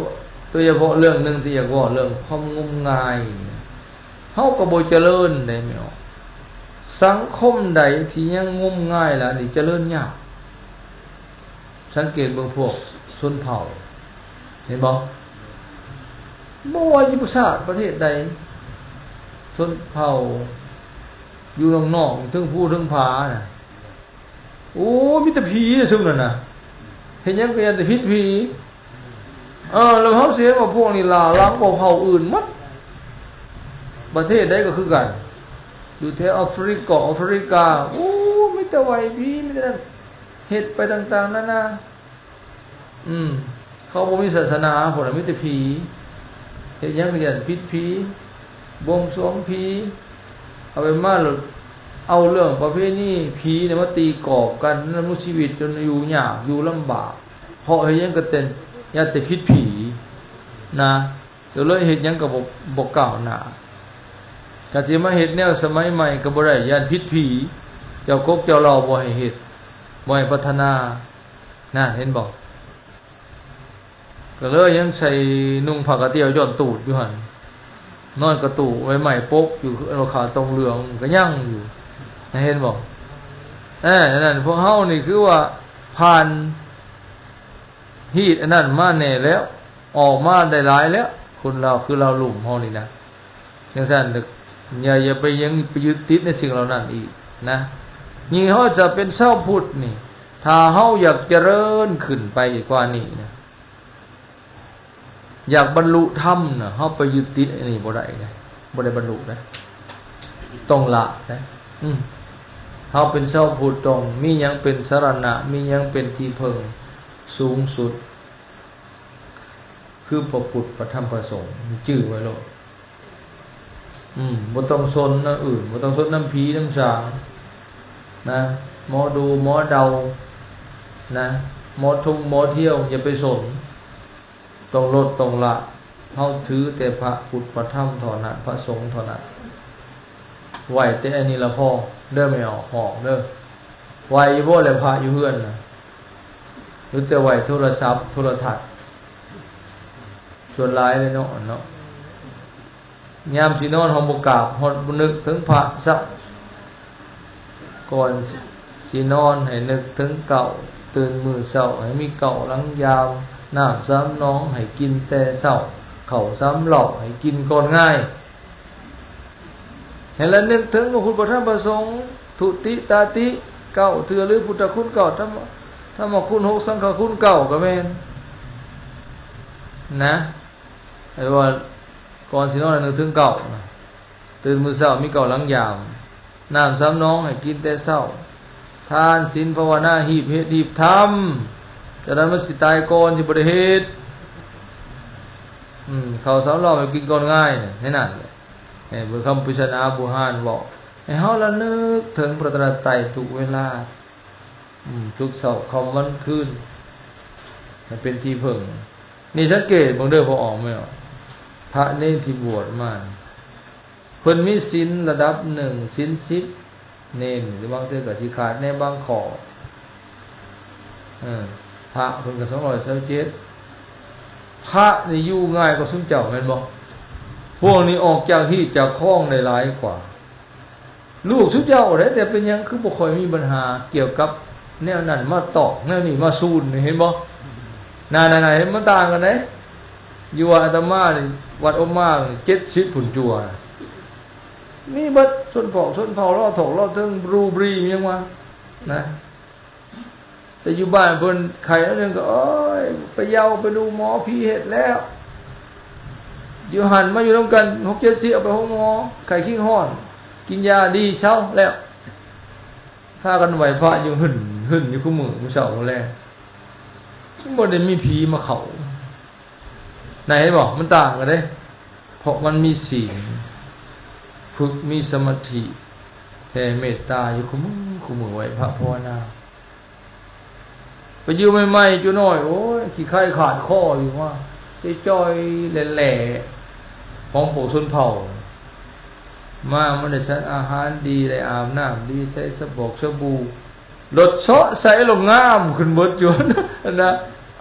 ໂດຍສະເພາະເລື່ອງໜຶ່ງທີ່ຢາກເວົ້າ ເລື່ອງຄວາມງົມງາຍນີ້ ເຮົາກໍບໍ່ຈະເລີນເດ້ແມ່ນບໍ່? ສັງຄົມໃດທີ່ຍັງງົມງາຍຫຼາຍນີ້ຈະເລີນຍາກ. ສັງເກດເບິ່ງພວກຊົນເຜົ່າ ເຫັນບໍ່? ບໍ່ວ່າຢູ່ປະເທດໃດ ຊົນເຜົ່າຢູ່ນອກໆ ເທິງພູເທິງຜານະ ໂອ້ ມີແຕ່ຜີເດ້ຊຸມນັ້ນນະ ເຮັດຫຍັງກໍຢ້ານແຕ່ຜິດຜີ. ເອີ ແລ້ວເຮົາຊິເຫັນວ່າພວກນີ້ລ້າຫຼັງກວ່າເຜົ່າອື່ນໝົດ. ປະເທດໃດກໍຄືກັນ ຢູ່ແຖວອາຟຣິກາ ອາຟຣິກາ ໂອ້ ມີແຕ່ໄຫວ້ຜີ ມີແຕ່ນັ້ນ ເຮັດໄປຕ່າງໆນານາ. ອືມ ເຂົາບໍ່ມີສາສະໜາ ພວກນັ້ນມີແຕ່ຜີ ເຮັດຫຍັງກໍຢ້ານຜິດຜີ ບວງສວງຜີ. ເອົາໄປມາແລ້ວ ເອົາເລື່ອງປະເພນີຜີນີ້ມາຕີກອບກັນ ດຳລົງຊີວິດຈົນຢູ່ຍາກຢູ່ລຳບາກ ເພາະເຮັດຫຍັງກໍແຕ່ຢ້ານແຕ່ຜິດຜີນະ ກໍເລີຍເຮັດຫຍັງກໍບໍ່ ບໍ່ກ້າວໜ້າ. ກະຊິມາເຮັດແນວສະໄໝໃໝ່ກໍບໍ່ໄດ້ ຢ້ານຜິດຜີ ເຈົ້າກົກເຈົ້າເຫຼົ່າບໍ່ໃຫ້ເຮັດ ບໍ່ໃຫ້ພັດທະນາ. ນັ້ນ ເຫັນບໍ່? ກໍເລີຍຍັງໃສ່ນຸ່ງຜ້າກະຕຽວຍ້ອນຕູດຢູ່ຫັ້ນ ນອນກະຕູໄວ້ໄມ້ປົກຢູ່ ເອົາຂາວຕົງເຫຼືອງກໍຍັງຢູ່ ເຫັນບໍ່? ເອີ ນັ້ນ ພວກເຮົານີ້ຄືວ່າຜ່ານຮີດອັນນັ້ນມາແດ່ແລ້ວ ອອກມາໄດ້ຫຼາຍແລ້ວ ຄົນລາວຄືລາວລຸ່ມເຮົານີ້ນະ. ຈັ່ງຊັ້ນ ຢ່າ ຢ່າໄປຍັງໄປຍຶດຕິດໃນສິ່ງເຫຼົ່ານັ້ນອີກນະ. ຍິ່ງເຮົາຈະເປັນຊາວພຸດນີ້ ຖ້າເຮົາຢາກຈະເລີນຂຶ້ນໄປກວ່ານີ້ນະ ຢາກບັນລຸທຳນະ ເຮົາໄປຍຶດຕິດອັນນີ້ບໍ່ໄດ້ເດ້ ບໍ່ໄດ້ບັນລຸເດ້ ຕ້ອງລະເດ້. ອືມ ເຮົາເປັນຊາວພຸດຕ້ອງມີຫຍັງເປັນສະລະນະ ມີຫຍັງເປັນທີ່ເພິ່ງສູງສຸດ ຄືພະພຸດ ພະທຳ ພະສົງ ຈື່ໄວ້ໂລດ. ອືມ ບໍ່ຕ້ອງສົນນຳອື່ນ ບໍ່ຕ້ອງສົນນຳຜີນຳສາງນະ ໝໍດູໝໍເດົານະ ໝໍທຸ່ງໝໍທຽວ ຢ່າໄປສົນ. ຕ້ອງລົດຕ້ອງລະ ເຮົາຖືແຕ່ພະພຸດ ພະທຳເທົ່ານັ້ນ ພະສົງເທົ່ານັ້ນ. ໄຫວ້ແຕ່ອັນນີ້ລະພໍເດີ ແມ່ອອກ ອອກເດີ. ໄຫວ້ຢູ່ບໍ່ແລະພະຢູ່ເຮືອນນະ? ຫຼືແຕ່ໄຫວ້ໂທລະສັບໂທລະທັດ ສ່ວນຫຼາຍເລີຍເນາະ ເນາະ. ຍາມຊິນອນເຮົາບໍ່ກາບ ຮອດບໍ່ນຶກເຖິງພະຊ້ຳ. ກ່ອນຊິນອນໃຫ້ນຶກເຖິງເກົ້າ ຕື່ນມື້ເຊົ້າໃຫ້ມີເກົ້າຫຼັງຢາມ ນ້ຳສາມໜອງໃຫ້ກິນແຕ່ເຊົ້າ ເຂົ້າສາມເຫຼົ່າໃຫ້ກິນກ່ອນງາຍ. ໃຫ້ລະນຶກເຖິງພະພຸດ ພະທຳ ພະສົງ ທຸຕິຕາຕິເກົ້າເທື່ອ ຫຼື ພຸດທະຄຸນເກົ້າ ທຳ ທຳມະຄຸນຫົກ ສັງຄະຄຸນເກົ້າ ກໍແມ່ນນະ. ໃຫ້ວ່າກ່ອນຊິນອນໃຫ້ນຶກເຖິງເກົ້ານະ ຕື່ນມື້ເຊົ້າມີເກົ້າຫຼັງຢາມ ນ້ຳສາມໜອງໃຫ້ກິນແຕ່ເຊົ້າ ທານ ສິນ ພາວະນາ ຮີບເຮັດຮີບທຳ ຈະນັ້ນມັນຊິຕາຍກ່ອນ ຊິບໍ່ໄດ້ເຮັດ. ອືມ ເຂົ້າສາມເຫຼົ່າໃຫ້ກິນກ່ອນງາຍ ໃນນັ້ນແຫຼະ ໃຫ້ເບິ່ງຄຳປິດສະໜາບູຮານເວົ້າ ໃຫ້ເຮົາລະນຶກເຖິງພະລັດຕະນະໄຕທຸກເວລາ. ອືມ ທຸກເຊົ້າຄ່ຳວັນຄືນ ໃຫ້ເປັນທີ່ເພິ່ງ. ນີ້ສັງເກດເບິ່ງເດີ ພໍ່ອອກແມ່ອອກ ພະເນນທີ່ບວດມາ ເພິ່ນມີສິນລະດັບໜຶ່ງ ສິນສິບ ເນນ ຫຼືບາງເທື່ອກໍຊິຂາດແດ່ບາງຂໍ້. ເອີ ພະເພິ່ນກໍສອງຮ້ອຍຊາວເຈັດ ພະນີ້ຢູ່ງ່າຍກວ່າຊຸມເຈົ້າແມ່ນບໍ່? ພວກນີ້ອອກຈາກຮີດຈາກຄອງໄດ້ຫຼາຍກວ່າ. ລູກຊຸມເຈົ້າເດ້ ແຕ່ເປັນຫຍັງຄືບໍ່ຄ່ອຍມີບັນຫາກ່ຽວກັບ ແນວນັ້ນມາຕອກ ແນວນີ້ມາສູນ ເຫັນບໍ່? ນັ້ນໆໆ ເຫັນມັນຕ່າງກັນເດ້. ຢູ່ວັດອາດຕະມານີ້ ວັດອົບມາເຈັດສິບພຸ້ນ ຈົວ ມີເບິດ ຊົນເຜົ່າ ຊົນເຜົ່າ ເລາະຖອກເລາະເທິງ ບຣູບຣີ ຫຍັງວ່ານະ. ແຕ່ຢູ່ບ້ານເພິ່ນໄຂ້ໜ້ອຍໜຶ່ງກໍ ໂອ້ຍ ໄປເຍົາ ໄປດູໝໍ ຜີເຮັດແລ້ວ. ຢູ່ຫັ້ນມາຢູ່ນຳກັນ ຫົກເຈັດສິບ ເອົາໄປໂຮງໝໍ ໄຂ້ຄີງຮ້ອນ ກິນຢາດີເຊົາແລ້ວ. ພາກັນໄຫວ້ພະຢູ່ຫຶ່ນໆ ຢູ່ຄູ່ມື້ ມື້ເຊົ້າມື້ແລງ ມັນບໍ່ໄດ້ມີຜີມາເຂົ້າ. ນະ ເຫັນບໍ່? ມັນຕ່າງກັນເດ້ ເພາະມັນມີສິນ ຝຶກມີສະມາທິ ແຜ່ເມດຕາຢູ່ຄູ່ມື້ ຄູ່ມື້ ໄຫວ້ພະພາວະນາ. ໄປຢູ່ໃໝ່ໆ ຈຸນ້ອຍ ໂອ້ຍ ຂີ້ໄຄຂາດຄໍຢູ່ ມາຈ່ອຍໆ ແຫຼ້ໆ ຂອງພວກຊົນເຜົ່າ ມາ ມັນໄດ້ສານອາຫານດີ ໄດ້ອາບນ້ຳດີ ໃສ່ສະບອກສະບູ ລົດເຊາະໃສ່ ລະງາມຂຶ້ນເບິດຢູ່ຫັ້ນນະ.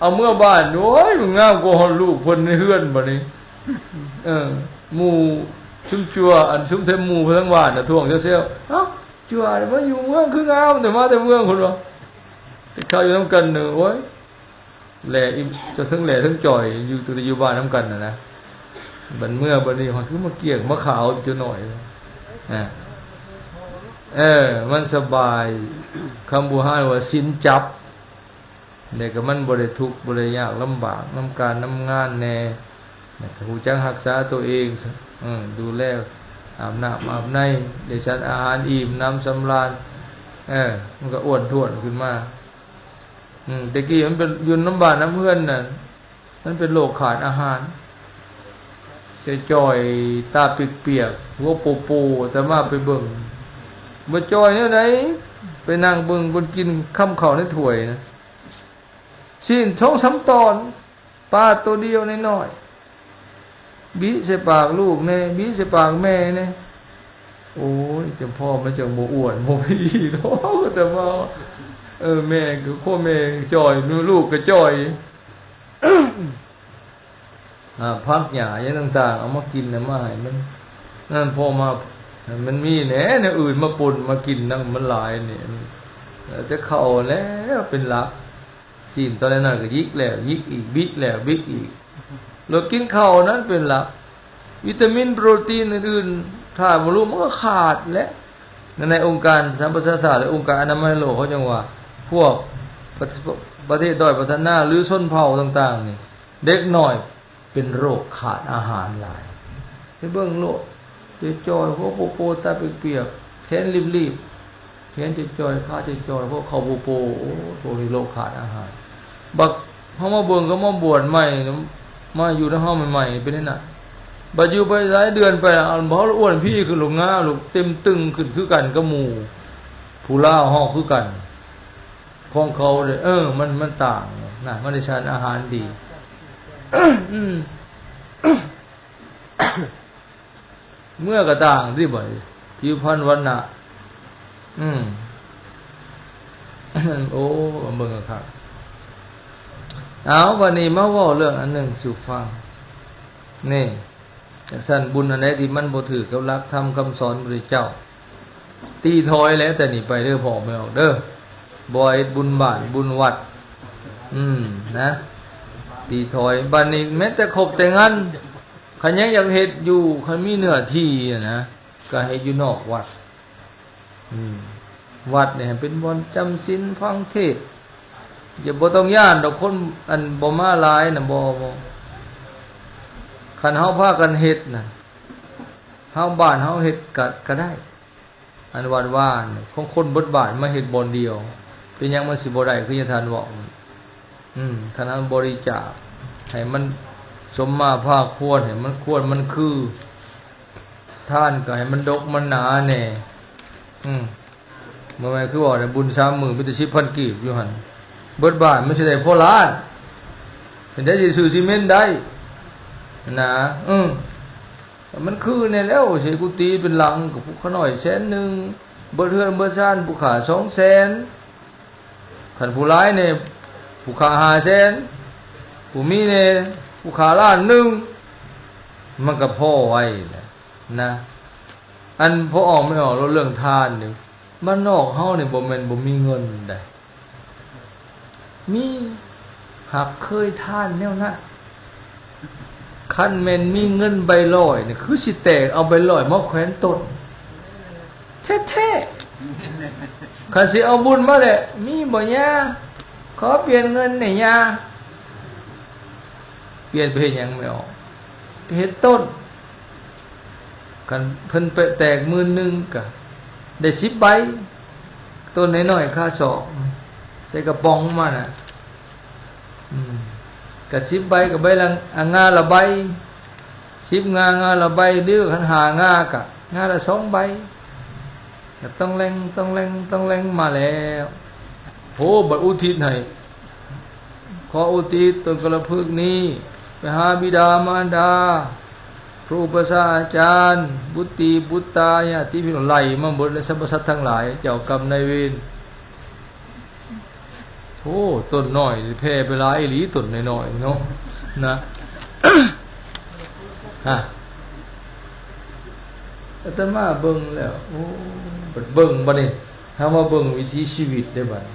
ເອົາເມືອບ້ານ ໂອ້ຍ ມັນງາມກວ່າຮອດລູກເພິ່ນໃນເຮືອນບາດນີ້. ເອີ ໝູ່ຊຸມຈົວ ອັນຊຸມແທ້ໝູ່ທາງບ້ານນະ ທ້ວງເຊວໆ ເອົ້າ ຈົວມາຢູ່ເມືອງຄືງາມ ແຕ່ມາແຕ່ເມືອງພຸ້ນວ່າ. ແຕ່ເຂົາຢູ່ນຳກັນເນີ ໂອ້ຍ ແຫຼອີ່ ຈະເທິງແຫຼເທິງຈ່ອຍ ຢູ່ ຕັ້ງແຕ່ຢູ່ບ້ານນຳກັນນະນະ. ບັດເມືອບັດນີ້ ມັນຄືມາກ້ຽງມາຂາວຈຸນ້ອຍ ນະ. ເອີ ມັນສະບາຍ ຄຳບູຮານວ່າສິນຈັບ ແລ້ວກໍມັນບໍ່ໄດ້ທຸກ ບໍ່ໄດ້ຍາກລຳບາກນຳການນຳງານແດ່ ແລ້ວກໍຮູ້ຈັກຮັກສາຕົວເອງ ເອີ ດູແລ ອາບນ້ຳອາບໃນ ໄດ້ສານອາຫານອີ່ມໜຳສຳລານ ເອີ ມັນກໍອ້ວນທ້ວນຂຶ້ນມາ. ອືມ ແຕ່ກີ້ມັນເປັນ ຢູ່ນຳບ້ານນຳເຮືອນນະ ມັນເປັນໂລກຂາດອາຫານ ຈ່ອຍໆ ຕາປຽກໆ ຫົວໂປໆ ອາດຕະມາໄປເບິ່ງ ບໍ່ຈ່ອຍແນວໃດ. ໄປນັ່ງເບິ່ງເພິ່ນກິນຄຳເຂົ້າໃນຖ້ວຍນະ ຊີ້ນສອງສາມຕອນ ປາໂຕດຽວນ້ອຍໆ ບິໃສ່ປາກລູກແດ່ ບິໃສ່ປາກແມ່ແດ່. ໂອ້ຍ ຈຳພໍ່ມັນຈັ່ງບໍ່ອ້ວນ ບໍ່ພີ້ເນາະ ແຕ່ວ່າ ເອີ ແມ່ກໍຄົວແມ່ຈ່ອຍ ລູກກໍຈ່ອຍ. ອາ ຜັກຫຍ້າຫຍັງຕ່າງໆ ເອົາມາກິນນະ ມາໃຫ້ມັນ ນັ້ນ ພໍມາ ມັນມີແດ່ແນວອື່ນມາປົນມາກິນນຳ ມັນຫຼາຍນີ້ ເອີ ແຕ່ເຂົ້າແລ້ວເປັນຫຼັກ. ຊີ້ນຕອນນ້ອຍໆ ກໍຢິກແລ້ວຢິກອີກ ບິແລ້ວບິກອີກ ແລ້ວກິນເຂົ້ານັ້ນເປັນຫຼັກ. ວິຕາມິນໂປຣຕີນອື່ນໆ ທາດບຳລຸງມັນກໍຂາດແຫຼະ. ໃນ ໃນອົງການສະຫະປະຊາຊາດ ແລະ ອົງການອະນາໄມໂລກ ເຂົາຈັ່ງວ່າ ພວກປະ ປະເທດດ້ອຍພັດທະນາ ຫຼື ຊົນເຜົ່າຕ່າງໆນີ້ ເດັກນ້ອຍເປັນໂລກຂາດອາຫານຫຼາຍ. ໄປເບິ່ງໂລດ ຈ່ອຍໆ ຫົວໂປໆ ຕາປຽກໆ ແຂນລີບໆ ແຂນຈ່ອຍໆ ຂາຈ່ອຍໆ ຫົວເຂົ່າໂປໆ ໂອ້ ພວກນີ້ໂລກຂາດອາຫານ. ບັດເຮົາມາເບິ່ງ ເຂົາມາບວດໃໝ່ ມາຢູ່ນຳເຮົາໃໝ່ໆ ເປັນແນວນັ້ນ. ບັດຢູ່ໄປຫຼາຍເດືອນໄປ ອັນ ເຮົາອ້ວນພີ້ຂຶ້ນ ໂລກງາມ ໂລກເຕັມຕຶງຂຶ້ນ ຄືກັນກັບໝູ່ຜູ້ລາວເຮົາຄືກັນ ຂອງເຂົາເດ້. ເອີ ມັນ ມັນຕ່າງນະ ມັນໄດ້ສານອາຫານດີ. ອືມ ເມືອກໍຕ່າງຕິ ບັດນີ້ ຜິວພັນວັນນະ ອືມ ໂອ້ ເບິ່ງຄັກໆ. ເອົາ ບັດນີ້ມາເວົ້າເລື່ອງອັນໜຶ່ງສູ່ຟັງ ນີ້ ຈັ່ງຊັ້ນ ບຸນອັນໃດທີ່ມັນບໍ່ຖືກກັບຫຼັກທຳຄຳສອນພະພຸດທະເຈົ້າ ຕີຖອຍແຫຼະ ແຕ່ນີ້ໄປເດີ ພໍ່ແມ່ອອກເດີ ບໍ່ເຮັດບຸນບ້ານບຸນວັດ ອືມ ນະ ຕີຖອຍ. ບັດນີ້ແມ້ແຕ່ຄົບແຕ່ງັນ ຄັນຍັງຢາກເຮັດຢູ່ ຄັນມີເນື້ອທີ່ນະ ກໍເຮັດຢູ່ນອກວັດ. ອືມ ວັດນີ້ໃຫ້ເປັນບ່ອນຈຳສິນຟັງເທດ. ຢ່າ ບໍ່ຕ້ອງຢ້ານດອກ ຄົນ ອັນ ບໍ່ມາຫຼາຍນະ ບໍ່ ບໍ່. ຄັນເຮົາພາກັນເຮັດນະ ເຮົາ ບ້ານເຮົາເຮັດກະ ກະໄດ້. ອັນວັດວານຂອງຄົນເບິດບ້ານມາເຮັດບ່ອນດຽວ ເປັນຫຍັງມັນຊິບໍ່ໄດ້ ຄືທີ່ທ່ານເວົ້າ? ອືມ ຄັນເຮົາບໍລິຈາກໃຫ້ມັນສົມມາພາຄວນ ໃຫ້ມັນຄວນມັນຄື ທານກໍໃຫ້ມັນດົກມັນໜາແດ່. ອືມ ບໍ່ແມ່ນຄືເວົ້າໃນບຸນສາມມື້ມີແຕ່ສິບພັນກີບຢູ່ຫັ້ນ ເບິດບ້ານມັນຊິໄດ້ພໍລ້ານ ເປັນໄດ້ຊິຊື້ຊີເມັນໄດ້ນະ. ອືມ ມັນຄືແນ່ແລ້ວ ຊິກຸຕິເປັນຫຼັງ ກໍຜູ້ຂ້ານ້ອຍແສນໜຶ່ງ ເບິດເຮືອນເບິດຊານ ຜູ້ຂ້າສອງແສນ ຄັນຜູ້ຫຼາຍແນ່ ຜູ້ຂ້າຫ້າແສນ ຜູ້ມີແນ່ ຜູ້ຂ້າລ້ານໜຶ່ງ ມັນກໍພໍໄວແຫຼະນະ. ອັນພໍ່ອອກແມ່ອອກ ເລື່ອງທານນີ້ ບ້ານນອກເຮົານີ້ບໍ່ແມ່ນບໍ່ມີເງິນໃດ ມີ ຫາກເຄີຍທານແນວນັ້ນ. ຄັນແມ່ນມີເງິນໃບຮ້ອຍນີ້ ຄືຊິແຕກເອົາໃບຮ້ອຍມາແຂວນຕົນແທ້ໆ. ຄັນຊິເອົາບຸນມາແຫຼະ ມີບໍ່ຍ່າ? ຂໍປ່ຽນເງິນແດ່ຍ່າ. ປ່ຽນໄປເຮັດຫຍັງແມ່ອອກ? ໄປເຮັດຕົ້ນ. ຄັນເພິ່ນໄປແຕກໝື່ນໜຶ່ງ ກະໄດ້ສິບໃບ, ຕົ້ນນ້ອຍໆ ຄາສອກ ໃສ່ກະປ໋ອງມານະ. ອືມ ກະສິບໃບ ກະໃບລະ ອ່າ ງ່າລະໃບ, ສິບງ່າ ງ່າລະໃບ, ຫຼືຄັນຫ້າງ່າ ກະງ່າລະສອງໃບ. ກະຕ້ອງແລ່ງ ຕ້ອງແລ່ງ ຕ້ອງແລ່ງມາແລ້ວ. ໂຫ ບັດອຸທິດໃຫ້ ຂໍອຸທິດຕົ້ນກະລະພຶກນີ້ ໄປຫາບິດາມານດາ, ຄູປະຊາອາຈານ, ບຸດຕີບຸດຕາ, ຍາຕິພີ່ນ້ອງ, ໄລ່ມາໝົດແລ້ວ, ສັບພະສັດທັງຫຼາຍ, ເຈົ້າກຳນາຍເວນ. ໂອ້ ຕົ້ນນ້ອຍແຜ່ໄປຫຼາຍອີ່ຫຼີ, ຕົ້ນນ້ອຍໆເນາະ ນະ. ຮະ ອາດຕະມາເບິ່ງແລ້ວ ໂອ້ ບັດເບິ່ງ ບັດນີ້ເຮົາມາເບິ່ງວິຖີຊີວິດເດ້ບັດນີ້.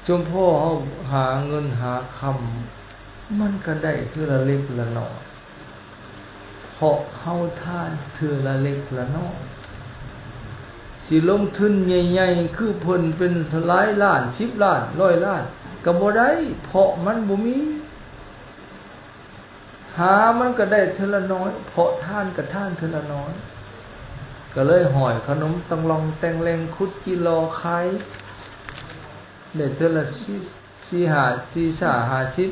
ຊຸມພໍ່ເຮົາຫາເງິນຫາຄຳ ມັນກະໄດ້ເທື່ອລະເລັກລະນ້ອຍ ເພາະເຮົາທານເທື່ອລະເລັກລະນ້ອຍ. ຊິລົງທຶນໃຫຍ່ໆ ຄືເພິ່ນເປັນຫຼາຍລ້ານ ສິບລ້ານ ຮ້ອຍລ້ານ ກະບໍ່ໄດ້ ເພາະມັນບໍ່ມີ. ຫາມັນກະໄດ້ເທື່ອລະນ້ອຍ ເພາະທານກະທານເທື່ອລະນ້ອຍ. ກະເລີຍຫ້ອຍຂະໜົມຕັງລອງແຕ່ງແຫຼ່ງ ຂຸດຈີ່ຫຼໍ່ຂາຍ ໄດ້ເທື່ອລະສີ່ ສີ່ ຫ້າ ສີ່ ຊາ ຫ້າ ສິບ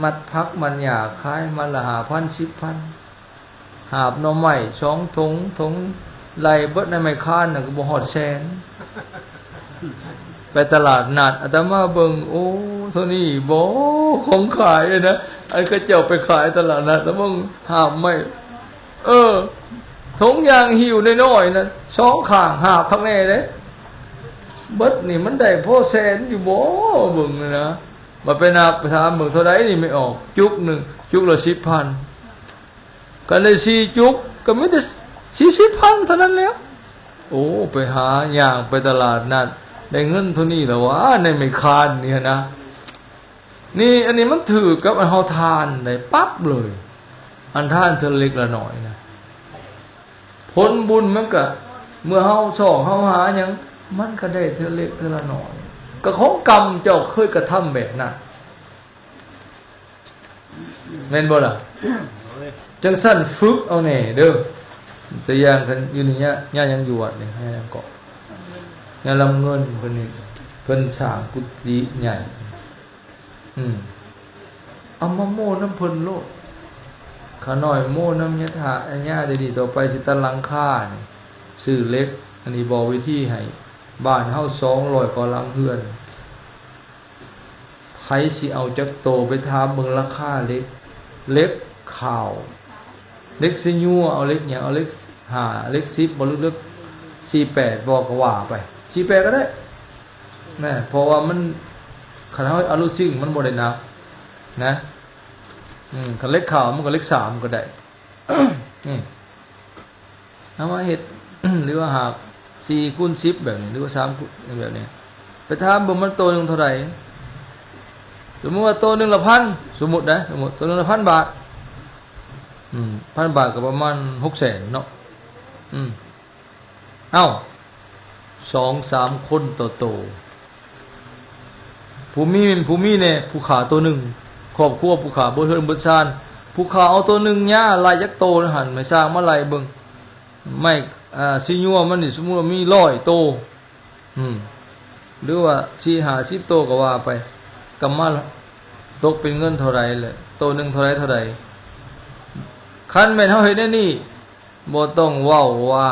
ມັດຜັກມັດຫຍ້າຂາຍ ມັດລະຫ້າພັນ ສິບພັນ. ຫາບໜໍ່ໄມ້ສອງຖົງ ຖົງໄລ່ເບິດໃນໄມ້ຄານນະ ກະບໍ່ຮອດແສນ. ໄປຕະຫຼາດນັດ ອາດຕະມາເບິ່ງ ໂອ້ ເທົ່ານີ້ບໍ ຂອງຂາຍນະ ອັນເຂົາເຈົ້າໄປຂາຍຕະຫຼາດນັດ ແຕ່ເບິ່ງຫາບໄມ້ ເອີ ຖົງຢາງຫິ້ວນ້ອຍໆນະ ສອງຂ້າງຫາບຄັກແນ່ເດ້. ເບິດນີ້ມັນໄດ້ພໍແສນຢູ່ບໍ ເບິ່ງນະ. ມາໄປນັບ ໄປຖາມເບິ່ງ ເທົ່າໃດນີ້ແມ່ອອກ? ຈຸກໜຶ່ງ ຈຸກລະສິບພັນ. ຄັນໄດ້ສີ່ຈຸກ ກະມີແຕ່ສີ່ສິບພັນເທົ່ານັ້ນແຫຼ້ວ. ໂອ້ ໄປຫາຍ່າງໄປຕະຫຼາດນັດ ໄດ້ເງິນເທົ່ານີ້ລະຫວາ ໃນໄມ້ຄານນີ້ຫັ້ນນະ. ນີ້ ອັນນີ້ມັນຖືກກັບອັນເຮົາທານໄດ້ປັບເລີຍ ອັນທານເທື່ອລະເລັກລະນ້ອຍນະ. ຜົນບຸນມັນກະ ເມື່ອເຮົາຊອກເຮົາຫາຫຍັງ ມັນກະໄດ້ເທື່ອເລັກເທື່ອລະນ້ອຍ ກະຂອງກຳເຈົ້າເຄີຍກະທຳແບບນັ້ນ. ແມ່ນບໍ່ລະ? ຈັ່ງຊັ້ນຝຶກເອົາແດ່ເດີ. ຕົວຢ່າງຄັນຢູ່ນີ້ຍາ ຍາຫຍັງຢູ່ວັດນີ້ ຍາຫຍັງເກາະ ຍາລຳເງິນ ເພິ່ນນີ້ ເພິ່ນສ້າງກຸຕິໃຫຍ່. ອືມ ເອົາມາໂມ້ນຳເພິ່ນໂລດ. ຂ້ານ້ອຍໂມ້ນຳຍາທາ ຍາໄດ້ດີ ຕໍ່ໄປຊິຕັດຫຼັງຄານີ້ ຊື້ເຫຼັກ. ອັນນີ້ບອກວິທີໃຫ້ ບ້ານເຮົາສອງຮ້ອຍກວ່າຫຼັງເຮືອນ. ໃຜຊິເອົາຈັກໂຕ ໄປຖາມເບິ່ງລາຄາເຫຼັກ ເຫຼັກຂາວ ເຫຼັກສີຍົວ ເອົາເຫຼັກຫຍັງ ເອົາເຫຼັກຫ້າ ເຫຼັກສິບບໍ ຫຼືເຫຼັກສີ່ແປດບໍ ກະວ່າໄປ ສີ່ແປດກະໄດ້ນະ ເພາະວ່າມັນ ຄັນເຮົາອາລູຊິງມັນບໍ່ໄດ້ໜັກນະ. ອືມ ຄັນເຫຼັກຂາວມັນກະເຫຼັກສາມກະໄດ້. ນີ້ ເຮົາມາເຮັດ ຫຼືວ່າຫາກສີ່ຄູນສິບແບບນີ້ ຫຼືວ່າສາມຄູນແບບນີ້ ໄປຖາມເບິ່ງມັນໂຕໜຶ່ງເທົ່າໃດ. ສົມມຸດວ່າໂຕໜຶ່ງລະພັນ ສົມມຸດນະ ສົມມຸດໂຕໜຶ່ງລະພັນບາດ. ອືມ ພັນບາດກະປະມານຫົກແສນເນາະ. ອືມ ເອົ້າ ສອງສາມຄົນຕໍ່ໂຕ. ຜູ້ມີ ຜູ້ມີແດ່ ຜູ້ຂ້າໂຕໜຶ່ງ ຄອບຄົວຜູ້ຂ້າເບິດເຮືອນເບິດຊານ ຜູ້ຂ້າເອົາໂຕໜຶ່ງ ຍາໄລ່ຈັກໂຕຫັ້ນ ໃຫ້ຊ່າງມາໄລ່ເບິ່ງ. ໄມ້ ອາ ສີຍົວມັນນີ້ ສົມມຸດວ່າມີຮ້ອຍໂຕ ອືມ ຫຼືວ່າສີ່ຫ້າສິບໂຕກະວ່າໄປ ກຳມາຕົກເປັນເງິນເທົ່າໃດແຫຼະ ໂຕໜຶ່ງເທົ່າໃດເທົ່າໃດ. ຄັນແມ່ນເຮົາເຮັດແນວນີ້ ບໍ່ຕ້ອງເວົ້າວ່າ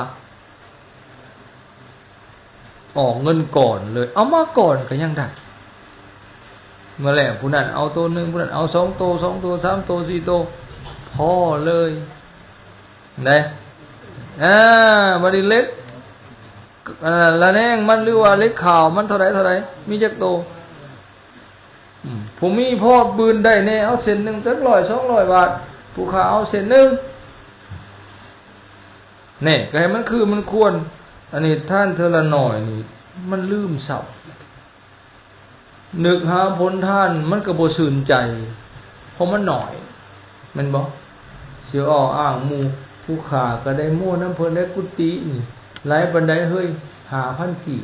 ອອກເງິນກ່ອນເລີຍ ເອົາມາກ່ອນກະຍັງໄດ້. ເມື່ອແລ້ງຜູ້ນັ້ນເອົາໂຕໜຶ່ງ ຜູ້ນັ້ນເອົາສອງໂຕ ສອງໂຕ ສາມໂຕ ສີ່ໂຕ ພໍເລີຍເດ້. ອາ ບາດນີ້ເຫຼັກ ອາ ລະແນງມັນ ຫຼືວ່າເຫຼັກຂາວມັນເທົ່າໃດ ເທົ່າໃດ ມີຈັກໂຕ. ອືມ ຜູ້ມີພໍບືນໄດ້ແດ່ ເອົາເສັ້ນໜຶ່ງຈັກຮ້ອຍສອງຮ້ອຍບາດ ຜູ້ຂ້າເອົາເສັ້ນໜຶ່ງ. ແນ່ ກະໃຫ້ມັນຄືມັນຄວນ. ອັນນີ້ທານເທື່ອລະໜ້ອຍນີ້ ມັນລືມເຊົາ. ນຶກຫາຜົນທານມັນກໍບໍ່ຊື່ນໃຈ ເພາະມັນໜ້ອຍ ແມ່ນບໍ່? ຊິເວົ້າອ້າງໝູ່ ຜູ້ຂ້າກໍໄດ້ມົວນຳເພິ່ນ ໄດ້ກຸຕິນີ້ຫຼາຍປານໃດເຮີ້ຍ ຫ້າພັນກີບ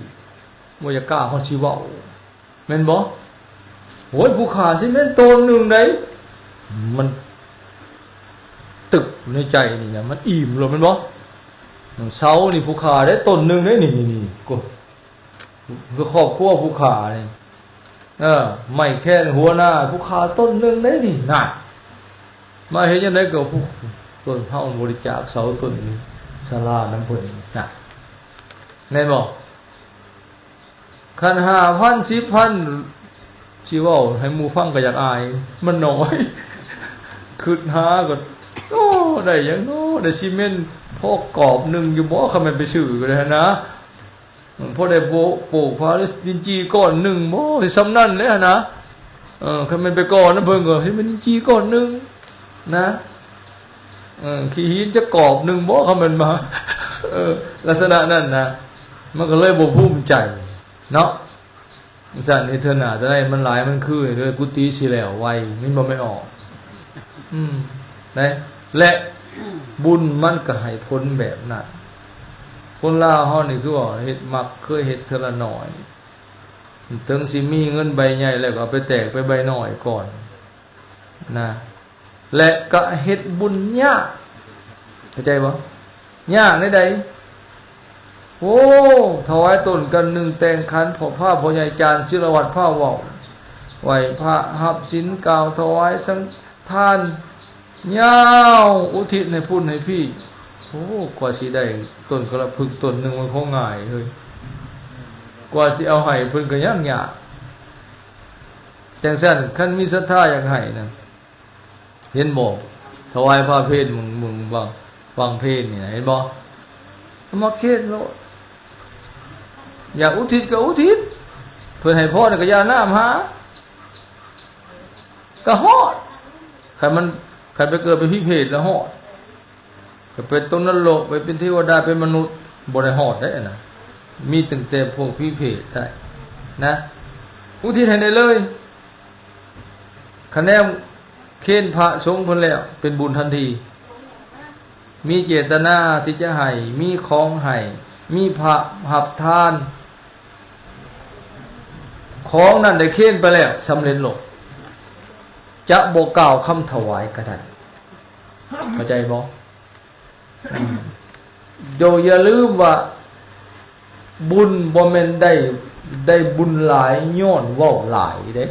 ບໍ່ຢາກກ້າຮອດຊິເວົ້າ ແມ່ນບໍ່? ໂອ້ຍ ຜູ້ຂ້າຊິແມ່ນໂຕນໜຶ່ງໃດ໋ ມັນຕຶບໃນໃຈນີ້ນະ ມັນອີ່ມໂລດ ແມ່ນບໍ່? ເສົານີ້ຜູ້ຂ້າໄດ້ໂຕນໜຶ່ງໃດ໋ ນີ້ໆໆ ຄືຄອບຄົວຜູ້ຂ້ານີ້ ເອີ ໄມ້ແຄນຫົວໜ້າຜູ້ຂ້າຕົ້ນໜຶ່ງໃດ໋ນີ້ ນະ ມາເຮັດຈັ່ງໃດກໍຜູ້ ຕົ້ນເຮົາບໍລິຈາກເສົາຕົ້ນນີ້ສາລານຳເພິ່ນ ນະ ແມ່ນບໍ່? ຄັນຫ້າພັນ ສິບພັນ ຊິເວົ້າໃຫ້ໝູ່ຟັງກໍຢາກອາຍ ມັນໜ້ອຍ ຄິດຫາກໍ ໂອ້ ໄດ້ຫຍັງເນາະ ໄດ້ຊີເມັນພໍກອບໜຶ່ງຢູ່ບໍ່ ຄັນແມ່ນໄປຊື້ກໍໄດ້ຫັ້ນນະ ພໍໄດ້ໂປະ ໂປະຝາດິນຈີ້ກ້ອນໜຶ່ງບໍ່ ຊິສ່ຳນັ້ນແຫຼະຫັ້ນນະ ເອີ ຄັນແມ່ນໄປກໍ່ນຳເພິ່ນກໍຊິແມ່ນດິນຈີ້ກ້ອນໜຶ່ງນະ ເອີ ຂີ້ຫີນຈັກກອບໜຶ່ງບໍ່ ຄັນແມ່ນມາ ເອີ ລັກສະນະນັ້ນນະ ມັນກໍເລີຍບໍ່ພູມໃຈເນາະ. ຊັ້ນນີ້ເທື່ອໜ້າເທື່ອໃດມັນຫຼາຍມັນຄືເດີ ກຸຕິຊິແລ້ວໄວ ແມ່ນບໍ່ແມ່ນອອກ? ອືມ ນະ ແລະ ບຸນມັນກໍໃຫ້ຜົນແບບນັ້ນ ຄົນລາວເຮົານີ້ຄືວ່າເຮັດ ມັກເຄີຍເຮັດເທື່ອລະໜ້ອຍ ເຖິງຊິມີເງິນໃບໃຫຍ່ແລ້ວກໍເອົາໄປແຕກໄປໃບນ້ອຍກ່ອນນະ ແລະ ກະເຮັດບຸນຍາກ ເຂົ້າໃຈບໍ່? ຍາກແນວໃດ? ໂອ້ ຖວາຍຕົ້ນກັນໜຶ່ງ ແຕ່ງຂັນ ພໍ່ພາ ພໍ່ໃຫຍ່ ຈານ ສິລະວັດ ພາເວົ້າ ໄຫວ້ພະ ຮັບສິນ ກ່າວຖວາຍສັງທານ ຍາວ ອຸທິດໃຫ້ພຸ້ນໃຫ້ພີ້ ໂອ້ ກວ່າຊິໄດ້ຕົ້ນກະລະພຶກຕົ້ນໜຶ່ງ ມັນບໍ່ງ່າຍເຮີ້ຍ ກວ່າຊິເອົາໃຫ້ເພິ່ນກໍຍາກໆ ຈັ່ງຊັ້ນ ຄັນມີສັດທາຢາກໃຫ້ນະ ເຫັນບໍ່? ຖວາຍພະເພນ ມື້ ມື້ວັງ ວັງເພນນີ້ນະ ເຫັນບໍ່? ເອົາມາເຄນໂລດ ຢາກອຸທິດກໍອຸທິດ ເພິ່ນໃຫ້ພອນກໍຢ່ານ້ຳຫາ ກໍຮອດ ຄັນມັນ ຄັນໄປເກີດເປັນຜີເປດແລ້ວຮອດ ໄປເປັນຕົກນະລົກ ໄປເປັນເທວະດາ ເປັນມະນຸດ ບໍ່ໄດ້ຮອດເດ້ນະ ມີຕັ້ງແຕ່ພວກຜີເປດໄດ້ນະ ອຸທິດໃຫ້ໄດ້ເລີຍ ຄະແນນເຄນພະສົງເພິ່ນແລ້ວ ເປັນບຸນທັນທີ ມີເຈດຕະນາທີ່ຈະໃຫ້ ມີຂອງໃຫ້ ມີພະຮັບທານ ຂອງນັ້ນໄດ້ເຄນໄປແລ້ວ ສຳເລັດໂລດ ຈະບໍ່ກ່າວຄຳຖວາຍກໍໄດ້ ເຂົ້າໃຈບໍ່? ໂດຍຢ່າລືມວ່າ ບຸນບໍ່ແມ່ນໄດ້ ໄດ້ບຸນຫຼາຍຍ້ອນເວົ້າຫຼາຍເດ້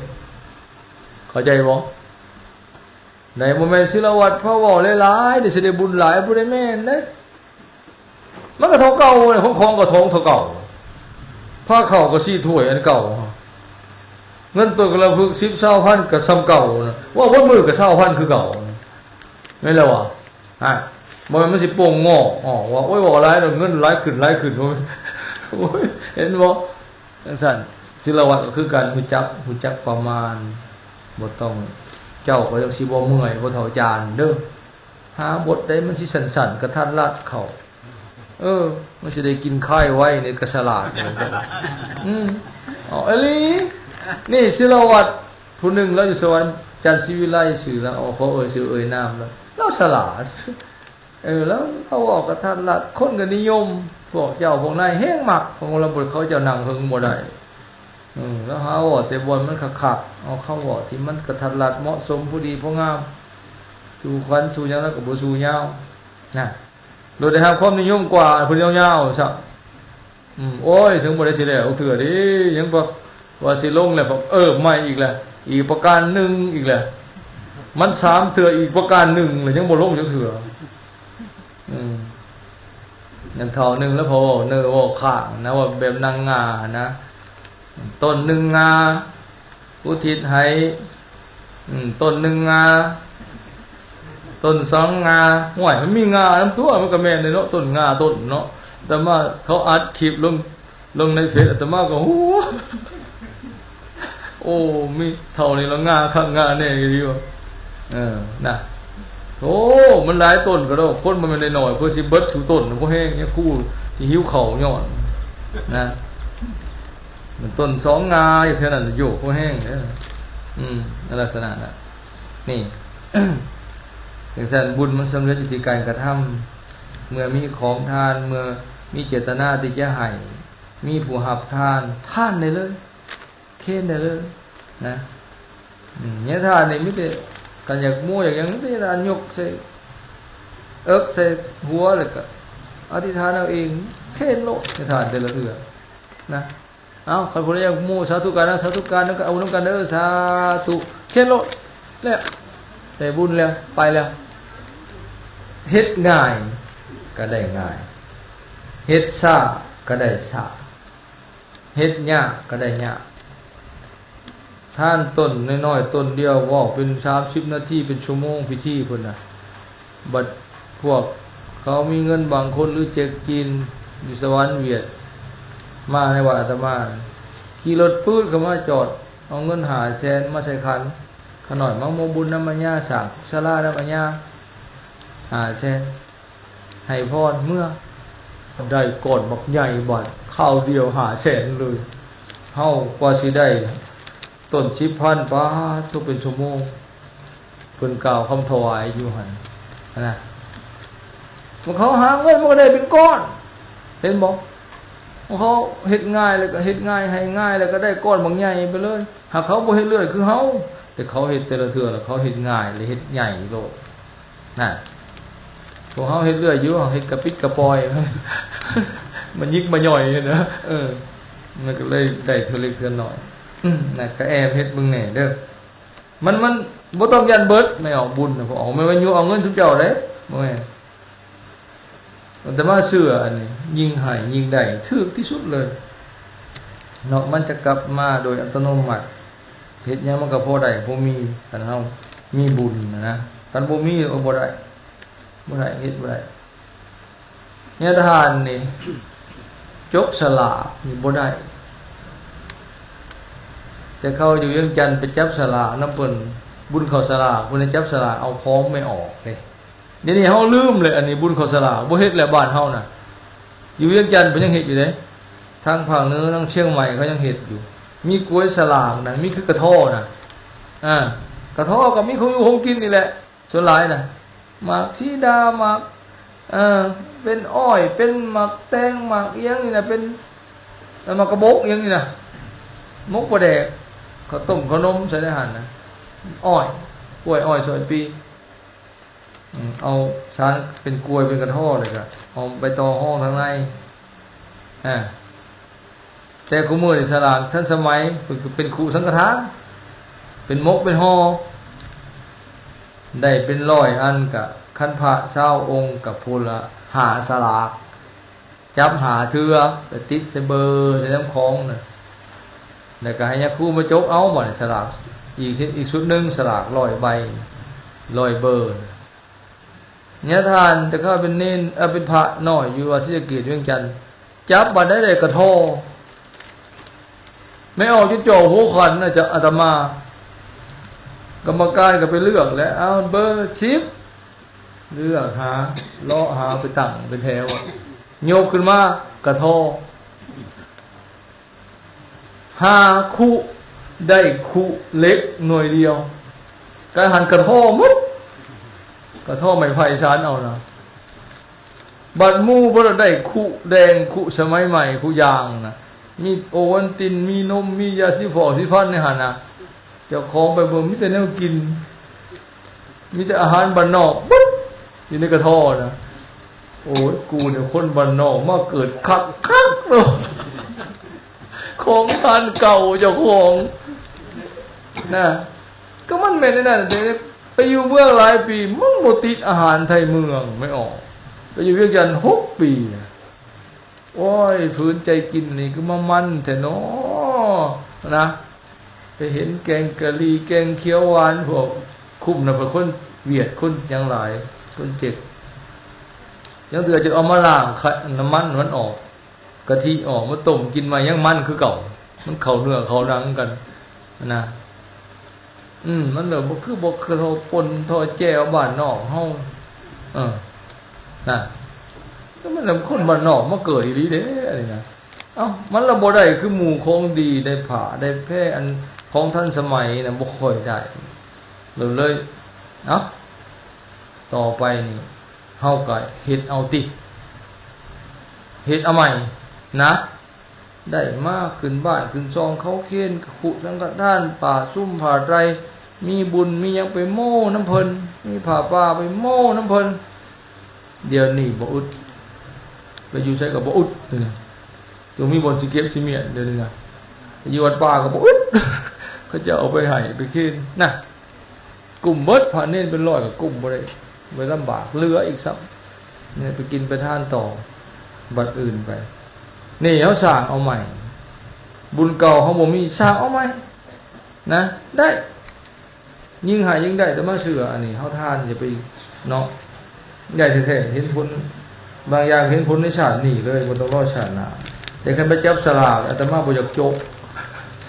ເຂົ້າໃຈບໍ່? ໄດ້ບໍ່ແມ່ນສິລະວັດພາເວົ້າຫຼາຍໆ ໄດ້ຊິໄດ້ບຸນຫຼາຍ ບໍ່ໄດ້ແມ່ນເດ້ ມັນກໍເທົ່າເກົ່າ ຂອງ ຂອງກໍຂອງເທົ່າເກົ່າ ພາເຂົ້າກໍສີ່ຖ້ວຍອັນເກົ່າ ເງິນຕົ້ນກະລະພຶກສິບ ຊາວພັນກໍສ່ຳເກົ່ານະ ເວົ້າເບິດມື້ກໍຊາວພັນຄືເກົ່າ ແມ່ນແລ້ວວະ? ຮະ ບໍ່ແມ່ນມັນຊິໂປ່ງງອກອອກວ່າ ໂອ້ຍ ເວົ້າຫຼາຍດອກ ເງິນຫຼາຍຂຶ້ນ ຫຼາຍຂຶ້ນ ໂອ້ຍ ເຫັນບໍ່? ຈັ່ງຊັ້ນ ສິລະວັດກໍຄືກັນ ຮູ້ຈັກ ຮູ້ຈັກປະມານ ບໍ່ຕ້ອງ ເຈົ້າກໍຍັງຊິບໍ່ເມື່ອຍ ບໍ່ເທົ່າຈານເດີ ຫາບົດໃດມັນຊິສັ້ນໆ ກະທັດລັດເຂົ້າ ເອີ ມັນຊິໄດ້ກິນຄາຍໄວ ນີ້ກໍສະຫຼາດ ອືມ ເອົາອີ່ຫຼີ ນີ້ສິລະວັດ ຜູ້ໜຶ່ງລາວຢູ່ສະຫວັນ ຈັນສີວິໄລ ຊື່ລາວ ຂໍເອີ່ຍຊື່ເອີ່ຍນາມລາວ ລາວສະຫຼາດ ເອີ ລາວ ລາວເວົ້າກະທັດລັດ ຄົນກໍນິຍົມ ພວກເຈົ້າພວກນາຍແຮງມັກ ເພາະວ່າລາວບໍ່ ເຂົາເຈົ້ານັ່ງເຫິງບໍ່ໄດ້ ເອີ ລາວຫາເວົ້າແຕ່ບ່ອນມັນຄັກໆ ເອົາຄຳເວົ້າທີ່ມັນກະທັດລັດ ເໝາະສົມ ພໍດີພໍງາມ ສູ່ຂວັນສູ່ຫຍັງລາວກໍບໍ່ສູ້ຍາວ ນະ ໂດຍໄດ້ຮັບຄວາມນິຍົມກວ່າຜູ້ຍາວໆ ຊະ ອືມ ໂອ້ຍ ເຖິງບໍ່ໄດ້ຊິແລ້ວເທື່ອເດ້ ຍັງວ່າ ວ່າຊິລົງແລ້ວ ເອີ ໃໝ່ອີກແລ້ວ ອີກປະການໜຶ່ງອີກແລ້ວ ມັນສາມເທື່ອ ອີກປະການໜຶ່ງແລ້ວ ຍັງບໍ່ລົງຈັກເທື່ອ ອືມ ນັ້ນເທົ່າໜຶ່ງແລ້ວ ເວົ້າເນີເວົ້າຄ້າງນະ ເວົ້າແບບນາງງາຫັ້ນນະ ຕົ້ນໜຶ່ງງາ ອຸທິດໃຫ້ ອືມ ຕົ້ນໜຶ່ງງາ ຕົ້ນສອງງາ ຫ້ວຍ ມັນມີງານຳຕົວະ ມັນກໍແມ່ນເດ້ເນາະ ຕົ້ນງາຕົ້ນເນາະ ອາດຕະມາເຂົາອັດຄລິບລົງ ລົງໃນເຟສ ອາດຕະມາກໍຫົວ ໂອ້ ມີເທົ່ານີ້ລະ ງາຄັກງາແນ່ອີ່ຫຼີວະ ເອີ ນະ ໂອ້ ມັນຫຼາຍຕົ້ນກະດອກ ຄົນມັນບໍ່ແມ່ນນ້ອຍໆ ເພື່ອຊິເບິດສູ່ຕົ້ນ ບໍ່ແຮງ ຍັງຄູຊິຫິວເຂົ້າຍ້ອນ ນະ ມັນຕົ້ນສອງງ່າຢູ່ແຖວນັ້ນ ໂຍກພໍແຮງເດ້. ອືມ ໃນລັກສະນະນັ້ນ ນີ້ ຈັ່ງຊັ້ນ ບຸນມັນສຳເລັດຢູ່ທີ່ການກະທຳ. ເມື່ອມີຂອງທານ ເມື່ອມີເຈດຕະນາທີ່ຈະໃຫ້ ມີຜູ້ຮັບທານ ທານໄດ້ເລີຍ ເຄນໄດ້ເລີຍນະ. ອືມ ໃຫ້ທານນີ້ມີແຕ່ ຄັນຢາກໂມ້ຢາກຫຍັງ ມີແຕ່ຢາກຢົກໃສ່ເອິກໃສ່ຫົວ ແລ້ວກໍອະທິຖານເອົາເອງ ເຄນໂລດ ໃຫ້ທານແຕ່ລະເທື່ອນະ. ເອົ້າ ຄັນຜູ້ໃດຢາກໂມ້ ສາທຸການນະ ສາທຸການນຳກັນ ເອົານຳກັນເດີ ສາທຸ ເຄນໂລດ ແລ້ວ ໄດ້ບຸນແລ້ວ ໄປແລ້ວ. ເຮັດງ່າຍກໍໄດ້ງ່າຍ ເຮັດຊ້າກໍໄດ້ຊ້າ ເຮັດຍາກກໍໄດ້ຍາກ. ທານຕົ້ນນ້ອຍໆ ຕົ້ນດຽວ ເວົ້າເປັນສາມສິບນາທີ ເປັນຊົ່ວໂມງພິທີພຸ້ນນະ. ບັດພວກເຂົາມີເງິນບາງຄົນ ຫຼື ເຈັກຈີນຢູ່ສະຫວັນ ຫວຽດ ມາໃນວັດອາດຕະມາ ຂີ່ລົດປຶດເຂົ້າມາຈອດ ເອົາເງິນຫ້າແສນມາໃສ່ຂັນ. ຂ້ານ້ອຍມາໂມບຸນນຳອາຍາ ສ້າງສາລານຳອາຍາ ຫ້າແສນ ໃຫ້ພອນເມືອ ໄດ້ກ້ອນບັກໃຫຍ່ ບາດຄາວດຽວຫ້າແສນເລີຍ. ເຮົາກວ່າຊິໄດ້ຕົ້ນສິບພັນ ປາດໂທ້ ເປັນຊົ່ວໂມງ ເພິ່ນກ່າວຄຳຖວາຍຢູ່ຫັ້ນນະ. ພວກເຂົາຫາເງິນມັນກໍໄດ້ເປັນກ້ອນ ເຫັນບໍ່? ພວກເຂົາເຮັດງ່າຍແລ້ວກໍເຮັດງ່າຍ ໃຫ້ງ່າຍແລ້ວກໍໄດ້ກ້ອນບັກໃຫຍ່ໄປເລີຍ. ຫາກເຂົາບໍ່ເຮັດເລື້ອຍຄືເຮົາ ແຕ່ເຂົາເຮັດແຕ່ລະເທື່ອ ແລ້ວເຂົາເຮັດງ່າຍ ແລ້ວເຮັດໃຫຍ່ໂລດ. ນະ ພວກເຮົາເຮັດເລື້ອຍຢູ່ ເຮົາເຮັດກະປິດກະປ່ອຍ ມາຍິກມາຍ່ອຍນະ. ເອີ ມັນກໍເລີຍໄດ້ເທື່ອເລັກເທື່ອນ້ອຍ. ອືມ ນະ ກະແອບເຮັດເບິ່ງແດ່ເດີ. ມັນ ມັນບໍ່ຕ້ອງຢ້ານເບິດ ແມ່ອອກບຸນນະ ບໍ່ອອກ ແມ່ນວ່າຍຸເອົາເງິນຊຸມເຈົ້າເດ້ ບໍ່ແມ່ນ. ອາດຕະມາເຊື່ອອັນນີ້ ຍິ່ງໃຫ້ຍິ່ງໄດ້ ຖືກທີ່ສຸດເລີຍເນາະ ມັນຈະກັບມາໂດຍອັດຕະໂນມັດ. ເຮັດຫຍັງມັນກໍພໍໄດ້ພໍມີ ຄັນເຮົາມີບຸນນະ. ຄັນບໍ່ມີ ໂອ ບໍ່ໄດ້ ບໍ່ໄດ້ ເຮັດບໍ່ໄດ້. ຍາທານນີ້ ຈົກສະຫຼາກນີ້ບໍ່ໄດ້ ແຕ່ເຂົາຢູ່ວຽງຈັນໄປຈັບສະຫຼາກນຳເພິ່ນ ບຸນເຂົ້າສະຫຼາກ ເພິ່ນໄດ້ຈັບສະຫຼາກເອົາຂອງແມ່ອອກເດ້. ດຽວນີ້ເຮົາລືມເລີຍ ອັນນີ້ບຸນເຂົ້າສະຫຼາກ ບໍ່ເຮັດແລ້ວ ບ້ານເຮົານະ. ຢູ່ວຽງຈັນເພິ່ນຍັງເຮັດຢູ່ເດ້ ທາງພາກເໜືອ ທາງຊຽງໃໝ່ເຂົາຍັງເຮັດຢູ່. ມີກວຍສະຫຼາກນະ ມີຄືກະທໍນະ. ອາ ກະທໍກໍມີຂອງຢູ່ຂອງກິນນີ້ແຫຼະ ສ່ວນຫຼາຍນະ ໝາກສີດາ ໝາກ ເອີ ເປັນອ້ອຍ ເປັນໝາກແຕງ ໝາກອີ່ຫຍັງນີ້ນະ ເປັນ ເອີ ໝາກກະບົກອີ່ຫຍັງນີ້ນະ ໝົກປາແດກ ເຂົ້າຕົ້ມເຂົ້າໜົມໃສ່ໃນຫັ້ນນະ ອ້ອຍ ກ້ວຍ ອ້ອຍ ຊອຍປີ. ອືມ ເອົາສານເປັນກວຍເປັນກະທໍ ແລ້ວກະເອົາໃບຕໍຮອງທາງໃນ. ອາ ແຕ່ຄູ່ມື້ນີ້ສະຫຼາກທັນສະໄໝ ເປັນ ເປັນຄຸສັງຄະທານ ເປັນໝົກເປັນຫໍ່ ໄດ້ເປັນຮ້ອຍອັນ ກະຄັນພະຊາວອົງ ກະຜູ້ລະຫ້າສະຫຼາກ. ຈັບຫ້າເທື່ອ ໄປຕິດໃສ່ເບີໃສ່ນຳຂອງນະ ແລ້ວກໍໃຫ້ຍາຄູມາຈົກເອົາ ບາດນີ້ສະຫຼາກ ອີກ ອີກຊຸດໜຶ່ງ ສະຫຼາກຮ້ອຍໃບ ຮ້ອຍເບີ. ຍາທ່ານ ແຕ່ເຂົາເປັນເນນ ເອີ ເປັນພະນ້ອຍຢູ່ວັດສີສະເກດວຽງຈັນ ຈັບບາດໃດໄດ້ກະທໍ ແມ່ອອກຈົນຈ່ອງຫົວຂັນນະ ຈະອາດຕະມາ ກຳມະການກໍໄປເລືອກແຫຼະ ເອົາເບີສິບ ເລືອກຫາ ເລາະຫາໄປຕັ້ງເປັນແຖວ ຍົກຂຶ້ນມາກະທໍ ຫ້າຄຸ ໄດ້ຄຸເຫຼັກໜ່ວຍດຽວ ກະຫັນກະທໍໝົດ ກະທໍໄມ້ໄຜ່ສານເອົານະ. ບັດໝູ່ເພິ່ນໄດ້ຄຸແດງ ຄຸສະໄໝໃໝ່ ຄຸຢາງນະ ມີໂອວັນຕິນ ມີນົມ ມີຢາສີຟອກສີຟັນໃນຫັ້ນນະ. ເຈົ້າຂອງໄປເບິ່ງ ມີແຕ່ແນວກິນ ມີແຕ່ອາຫານບ້ານນອກເບິດ ຢູ່ໃນກະທໍນະ. ໂອ້ຍ ກູນີ້ຄົນບ້ານນອກມາເກີດຄັກໆເນາະ ຂອງທ່ານເກົ່າເຈົ້າຂອງນະ. ກໍມັນແມ່ນແນວນັ້ນ ໄປຢູ່ເມືອງຫຼາຍປີ ມັນບໍ່ຕິດອາຫານໄທເມືອງ ແມ່ອອກ ໄປຢູ່ວຽງຈັນຫົກປີນະ. ໂອ້ຍ ຝືນໃຈກິນນີ້ຄືມາມັນແທ້ນໍນະ. ໄປເຫັນແກງກະຫຼີ່ ແກງຂຽວຫວານ ພວກຄຸ້ມນະ ເພິ່ນຄົນຫວຽດ ຄົນຫຍັງຫຼາຍ ຄົນເຈັກ ລາງເທື່ອຈະເອົາມາລ້າງ ຂະ ນ້ຳມັນມັນອອກ ກະທິອອກ ມາຕົ້ມກິນໃໝ່ ຍັງມັນຄືເກົ່າ ມັນເຂົ້າເນື້ອເຂົ້າໜັງກັນນະ. ອືມ ມັນແບບບໍ່ຄື ບໍ່ຄືເຂົ້າປົ່ນເຂົ້າແຈ່ວບ້ານນອກເຮົາ ເອີ ນະ. ແຕ່ມັນແບບຄົນບ້ານນອກມາເກີດອີ່ຫຼີເດ້ ອັນນີ້ນະ. ເອົ້າ ມັນລະບໍ່ໄດ້ຄືໝູ່ ຂອງດີໄດ້ຜ້າໄດ້ແພ ອັນຂອງທັນສະໄໝນະ ບໍ່ຄ່ອຍໄດ້ ເລີຍ ເລີຍ ເອົ້າ ຕໍ່ໄປນີ້ເຮົາກໍເຮັດເອົາຕິ ເຮັດເອົາໃໝ່ນະ ໄດ້ມາຂຶ້ນບ້ານຂຶ້ນຊ່ອງ ເຂົາເຄນ ກະຄຸ ສັງກະທານ ຜ້າຊຸ່ມຜ້າໄຕ ມີບຸນມີຫຍັງໄປໂມ້ນຳເພິ່ນ ມີຜ້າປ່າໄປໂມ້ນຳເພິ່ນ. ດຽວນີ້ບໍ່ອຶດ ໄປຢູ່ໃສກໍບໍ່ອຶດ ດຽວນີ້ ຕ້ອງມີບ່ອນຊິເກັບຊິມ້ຽນ ດຽວນີ້ນະ ໄປຢູ່ວັດປ່າກໍບໍ່ອຶດ ເຂົາເຈົ້າເອົາໄປໃຫ້ໄປເຄນນະ ກຸ້ມເບິດ ພະເນນເປັນຮ້ອຍກໍກຸ້ມບໍ່ໄດ້ ໄປລຳບາກ ເຫຼືອອີກຊ້ຳ ນີ້ໄປກິນໄປທານຕໍ່ວັດອື່ນໄປ. ນີ້ເຮົາສ້າງເອົາໃໝ່ ບຸນເກົ່າເຮົາບໍ່ມີ ສ້າງເອົາໃໝ່ນະ ໄດ້ ຍິ່ງໃຫ້ຍິ່ງໄດ້ ອາດຕະມາເຊື່ອ ອັນນີ້ເຮົາທານ ຢ່າໄປເນາະ ໄດ້ແທ້ໆ ເຫັນຜົນ ບາງຢ່າງເຫັນຜົນໃນຊາດນີ້ເລີຍ ບໍ່ຕ້ອງລໍຊາດໜ້າ ແຕ່ຄັນໄປຈັບສະຫຼາກ ອາດຕະມາບໍ່ຢາກຈົກ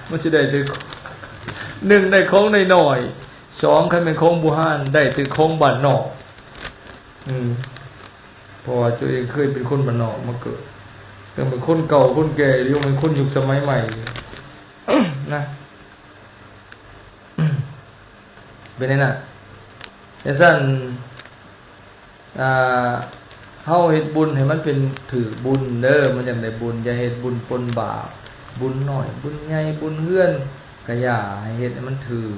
ມັນຊິໄດ້ແຕ່ ໜຶ່ງ ໄດ້ຂອງນ້ອຍໆ ສອງ ຄັນແມ່ນຂອງບູຮານ ໄດ້ແຕ່ຂອງບ້ານນອກ ອືມ ເພາະວ່າຕົວເອງເຄີຍເປັນຄົນບ້ານນອກມາເກີດ ຕ້ອງເປັນຄົນເກົ່າຄົນແກ່ ບໍ່ແມ່ນຄົນຍຸກສະໄໝໃໝ່ນະ. ເປັນແນວນັ້ນ ຈັ່ງຊັ້ນ ອ່າ ເຮົາເຮັດບຸນໃຫ້ມັນເປັນຖືກບຸນເດີ ມັນຈັ່ງໄດ້ບຸນ ຢ່າເຮັດບຸນປົນບາບ ບຸນນ້ອຍບຸນໃຫຍ່ ບຸນເຮືອນກະຢ່າ ໃຫ້ເຮັດໃຫ້ມັນຖືກ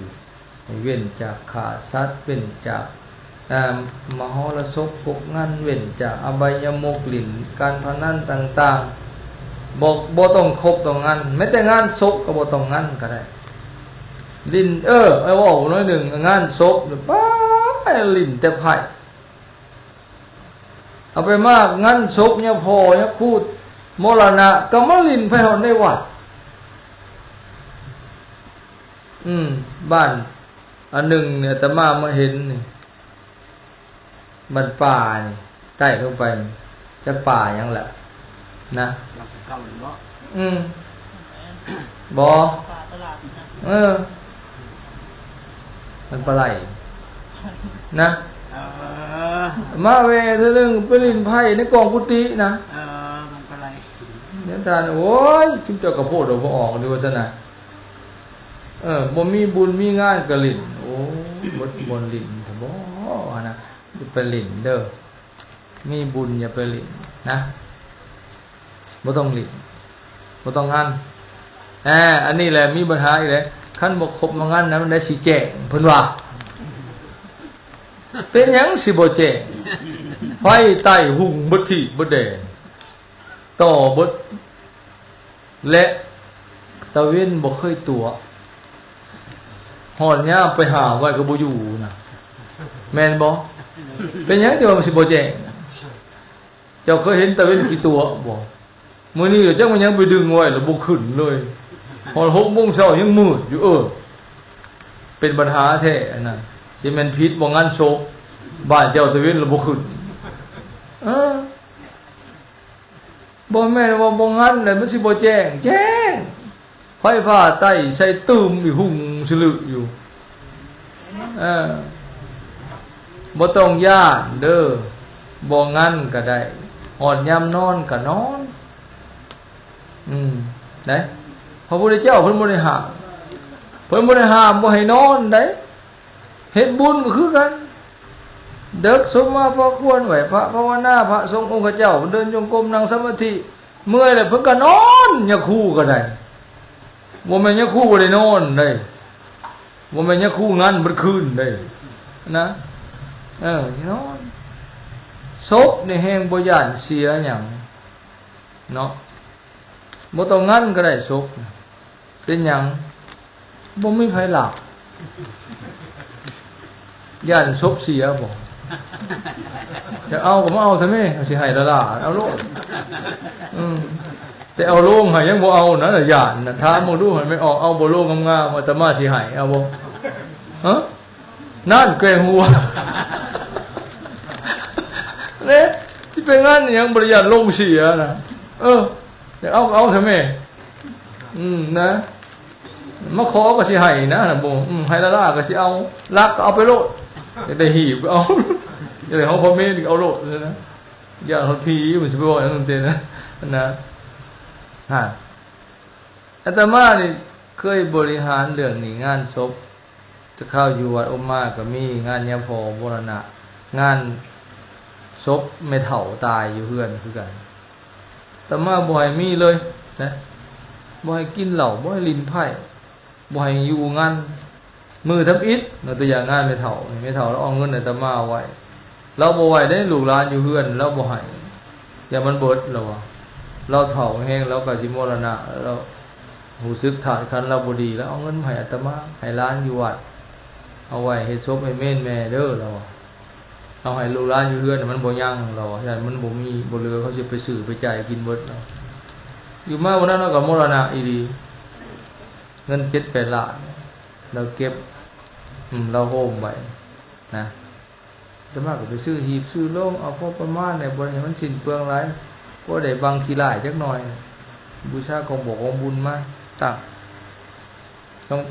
ໃຫ້ເວັ້ນຈາກຂ້າສັດ ເວັ້ນຈາກ ອ່າ ມະຫົລະສົບ ພົບງັນ ເວັ້ນຈາກອະບາຍະມຸກ ຫຼິ້ນການພະນັນຕ່າງໆ ບໍ່ ບໍ່ຕ້ອງຄົບຕ້ອງງັນ ແມ້ແຕ່ງານສົບກໍບໍ່ຕ້ອງງັນກໍໄດ້ ຫຼິ້ນ ເອີ ເວົ້າໜ້ອຍໜຶ່ງ ງານສົບ ປ້າ ຫຼິ້ນແຕ່ໄພ້ ເອົາໄປມາງານສົບຍາພໍ່ຍາຄູມໍລະນະ ກໍມາຫຼິ້ນໄພຮອດໃນວັດ ອືມ ບ້ານອັນໜຶ່ງນີ້ ອາດຕະມາມາເຫັນນີ້ ບ້ານປ່ານີ້ ໃຕ້ລົງໄປນີ້ ຈັກປ່າຫຍັງລະນະ ຫຼັງສະເກົ່ານີ້ເນາະ ອືມ ບໍ່ ເອີ ມັນປາໄຫຼນະ ເອີ ມາແວ່ເທື່ອໜຶ່ງ ໄປຫຼິ້ນໄພ້ໃນກອງກຸຕິນະ ເອີ ມັນປາໄຫຼ ແມ່ນທ່ານ ໂອ້ຍ ຊຸມເຈົ້າກະໂພດດອກບໍ່ອອກຢູ່ວ່າຊັ້ນນະ ເອີ ບໍ່ມີບຸນມີງານກະຫຼິ້ນ ໂອ້ຍ ໝົດບ່ອນຫຼິ້ນຊະບໍ່ນະ ໄປຫຼິ້ນເດີ ມີບຸນຢ່າໄປຫຼິ້ນນະ ບໍ່ຕ້ອງຫຼິ້ນ ບໍ່ຕ້ອງງານ ອາ ອັນນີ້ແຫຼະມີບັນຫາອີກແຫຼະ ຄັນບໍ່ຄົບມາງານນະ ມັນໄດ້ຊິແຈ້ງ ເພິ່ນວ່າ ເປັນຫຍັງຊິບໍ່ແຈ້ງ ໄຟໃຕ້ຮຸ່ງເບິດທີ່ເບິດແດນ ຕໍ່ເບິດ ແລະ ຕາເວັນບໍ່ເຄີຍຕົວະ ຮອດຍາມໄປຫ້າມໄວ້ກໍບໍ່ຢູ່ນະ ແມ່ນບໍ່? ເປັນຫຍັງທີ່ວ່າມັນຊິບໍ່ແຈ້ງ? ເຈົ້າເຄີຍເຫັນຕາເວັນຂີ້ຕົວະບໍ່? ມື້ນີ້ລະຈັກແມ່ນຫຍັງໄປດຶງໄວ້ລະບໍ່ຂຶ້ນເລີຍ ຮອດຫົກໂມງເຊົ້າຍັງມືດຢູ່ ເອີ ເປັນບັນຫາແທ້ອັນນັ້ນ ຊິແມ່ນຜິດບໍ່ງານສົບ ບ້ານເຈົ້າຕາເວັນລະບໍ່ຂຶ້ນ ເອີ. ບໍ່ແມ່ນວ່າບໍ່ງັນແລ້ວມັນຊິບໍ່ແຈ້ງ ແຈ້ງ ໄຟຟ້າໃຕ້ໃສ່ຕື່ມອີກ ຮຸ່ງສະລຶຢູ່ ເອີ ບໍ່ຕ້ອງຢ້ານເດີ ບໍ່ງັນກໍໄດ້ ຮອດຍາມນອນກໍນອນ ອືມ ໄດ້ ພະພຸດທະເຈົ້າເພິ່ນບໍ່ໄດ້ຫ້າມ ເພິ່ນບໍ່ໄດ້ຫ້າມບໍ່ໃຫ້ນອນໄດ໋. ເຮັດບຸນກໍຄືກັນ ເດິກສົມມາພໍຄວນ ໄຫວ້ພະພາວະນາ ພະສົງອົງຄະເຈົ້າ ເດີນຈົງກົມ ນັ່ງສະມາທິ ເມື່ອຍແລ້ວເພິ່ນກໍນອນ ຍາຄູກໍໄດ້ ບໍ່ແມ່ນຍາຄູບໍ່ໄດ້ນອນເດ້ ບໍ່ແມ່ນຍາຄູງັນເບິດຄືນເດ້ນະ ເອີ ນອນ ສົບນີ້ແຮງບໍ່ຢ້ານເສຍຫຍັງເນາະ ບໍ່ຕ້ອງງັນກໍໄດ້ສົບ ເປັນຫຍັງ? ບໍ່ມີໃຜລັກ ຢ້ານສົບເສຍບໍ? ຢາກເອົາກໍມາເອົາຊະແມ້ ຊິໃຫ້ລ້າໆ ເອົາໂລດ ອືມ ແຕ່ເອົາໂລງໃຫ້ຍັງບໍ່ເອົານະ ຢ້ານນະ ຖາມເບິ່ງດູ ໃຫ້ແມ່ອອກເອົາບໍ່ໂລງງາມໆ ອາດຕະມາຊິໃຫ້ ເອົາບໍ່? ຮະ? ນັ້ນແກວ່ງຫົວ ເດ້ ຊິໄປງານຫຍັງ ບໍ່ໄດ້ຢ້ານໂລງເສຍນະ ເອີ ຢາກເອົາກໍເອົາຊະແມ້ ອືມ ນະ ມາຂໍກໍຊິໃຫ້ນະ ບໍ່ ອືມ ໃຫ້ລ້າໆກໍຊິເອົາ ລັກກໍເອົາໄປໂລດ ຢາກໄດ້ຮີບກໍເອົາ ຢາກໄດ້ຂອງພໍ່ແມ່ນີ້ກໍເອົາໂລດນະ ຢ້ານຮອດຜີມັນຊິໄປເວົ້າຫຍັງນຳເຕນະ ນະ. ຮະ ອາດຕະມານີ້ເຄີຍບໍລິຫານເລື່ອງນີ້ ງານສົບ ແຕ່ຄາວຢູ່ວັດອົມມາກໍມີ ງານຍາພໍ່ມໍລະນະ ງານສົບແມ່ເຖົ້າຕາຍຢູ່ເຮືອນຄືກັນ. ອາດຕະມາບໍ່ໃຫ້ມີເລີຍນະ ບໍ່ໃຫ້ກິນເຫຼົ້າ ບໍ່ໃຫ້ຫຼິ້ນໄພ້ ບໍ່ໃຫ້ຢູ່ງານມື້ທຳອິດ. ຍົກຕົວຢ່າງງານແມ່ເຖົ້ານີ້ ແມ່ເຖົ້າລາວເອົາເງິນໃຫ້ອາດຕະມາໄວ້ ລາວບໍ່ໄວ້ເດ້ ລູກຫຼານຢູ່ເຮືອນລາວບໍ່ໃຫ້ ຢ້ານມັນເບິດ ລາວວ່າ ລາວເຖົ້າແຮງ ລາວກໍຊິມໍລະນະ ລາວຮູ້ສຶກທາດຂັນລາວບໍ່ດີ ລາວເອົາເງິນມາໃຫ້ອາດຕະມາ ໃຫ້ຫຼານຢູ່ວັດ ເອົາໄວ້ເຮັດສົບໃຫ້ເມນແມ່ເດີ ລາວວ່າ ເອົາໃຫ້ລູກຫຼານຢູ່ເຮືອນມັນບໍ່ຍັງ ລາວວ່າ ຢ້ານມັນບໍ່ມີ ບໍ່ເຫຼືອ ເຂົາຊິໄປຊື້ໄປຈ່າຍກິນເບິດ ລາວ ຢູ່ມາວັນນັ້ນລາວກໍມໍລະນະອີ່ຫຼີ ເງິນເຈັດແປດລ້ານ ລາວເກັບ ອືມ ລາວໂຮມໄວ້ນະ. ອາດຕະມາກໍໄປຊື້ຮີບຊື້ໂລງ ເອົາພໍປະມານແຫຼະ ບໍ່ໄດ້ໃຫ້ມັນສິ້ນເປືອງຫຼາຍ ພໍໄດ້ບັງຂີ້ລ້າຍຈັກໜ່ອຍ ບູຊາຂອງບວກຂອງບຸນມາຕັ້ງ ຕ້ອງ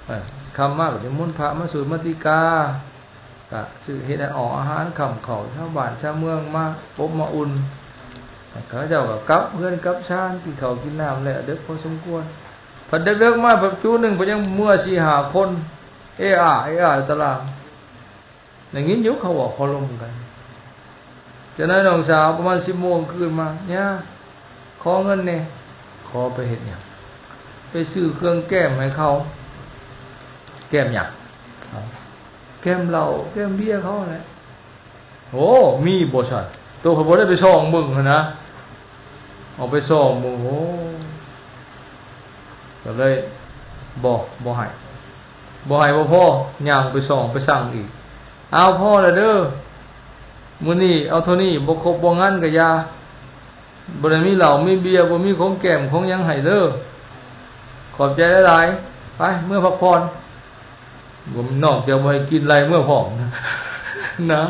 ເອີ ຄ່ຳມາກໍນິມົນພະມາສູດມາຕິກາ ກະຊື້ເຮັດໃຫ້ອອກອາຫານຄ່ຳເຂົ້າ ຊາວບ້ານຊາວເມືອງມາອົບມາອຸ່ນ ເຂົາເຈົ້າກໍກັບເຮືອນກັບຊານ ກິນເຂົ້າກິນນ້ຳແລ້ວ ເດິກພໍສົມຄວນ ພັດເດິກໆມາ ພັດຈຸໜຶ່ງ ເພິ່ນຍັງເມືອສີ່ຫ້າຄົນ ເອອາ ເອອາຢູ່ຕາລາງ ໄດ້ຍິນຢູ່ເຂົາເວົ້າເຂົາລົມກັນ. ຈາກນັ້ນນ້ອງສາວປະມານສິບໂມງຄືນມາ ຍ່າ ຂໍເງິນແດ່. ຂໍໄປເຮັດຫຍັງ? ໄປຊື້ເຄື່ອງແກ້ມໃຫ້ເຂົາ. ແກ້ມຫຍັງ? ເອົ້າ ແກ້ມເຫຼົ້າແກ້ມເບຍເຂົາຫັ້ນແຫຼະ. ໂອ້ ມີບໍ່ຊັ້ນ? ໂຕຂ້ອຍບໍ່ໄດ້ໄປສ່ອງເບິ່ງຫັ້ນນະ ອອກໄປສ່ອງເບິ່ງ ໂອ້ ກໍເລີຍບໍ່ ບໍ່ໃຫ້ ບໍ່ໃຫ້ບໍ່ພໍ ຍ່າງໄປສ່ອງໄປສັ່ງອີກ ອ້າວ ພໍແລ້ວເດີ ມື້ນີ້ເອົາເທົ່ານີ້ ບໍ່ຄົບບໍ່ງັນກໍຢ່າ ບໍ່ໄດ້ມີເຫຼົ້າມີເບຍ ບໍ່ມີຂອງແກ້ມຂອງຫຍັງໃຫ້ເດີ ຂອບໃຈຫຼາຍໆ ໄປເມືອພັກຜ່ອນ. ບໍ່ ນອກຈາກບໍ່ໃຫ້ກິນ ໄລ່ເມືອພ້ອມນະ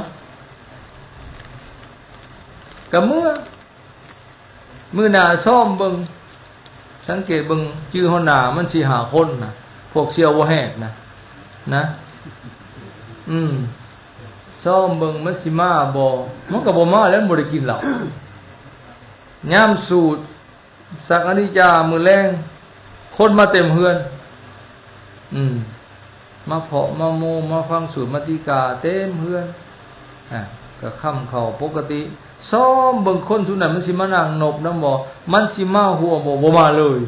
ກະເມືອ ມື້ໜ້າຊ້ອມເບິ່ງ ສັງເກດເບິ່ງ ຈື່ຮອດໜ້າມັນສີ່ຫ້າຄົນນະ ພວກສ່ຽວບໍ່ແຮກນະ ນະ ອືມ ຊ້ອມເບິ່ງມັນຊິມາບໍ່ ມັນກໍບໍ່ມາແລ້ວ ມັນບໍ່ໄດ້ກິນເຫຼົ້າ ຍາມສູດ ສັກອະນິຈາ ມື້ແລງ ຄົນມາເຕັມເຮືອນ ອືມ ມາເພາະມາໂມ ມາຟັງສູດມາຕິກາເຕັມເຮືອນ ອາ ກໍຄ່ຳເຂົ້າປົກກະຕິ ຊ້ອມເບິ່ງຄົນຊຸມນັ້ນມັນຊິມານັ່ງນົບນຳບໍ່ ມັນຊິມາຮ່ວມບໍ່ ບໍ່ມາເລີຍ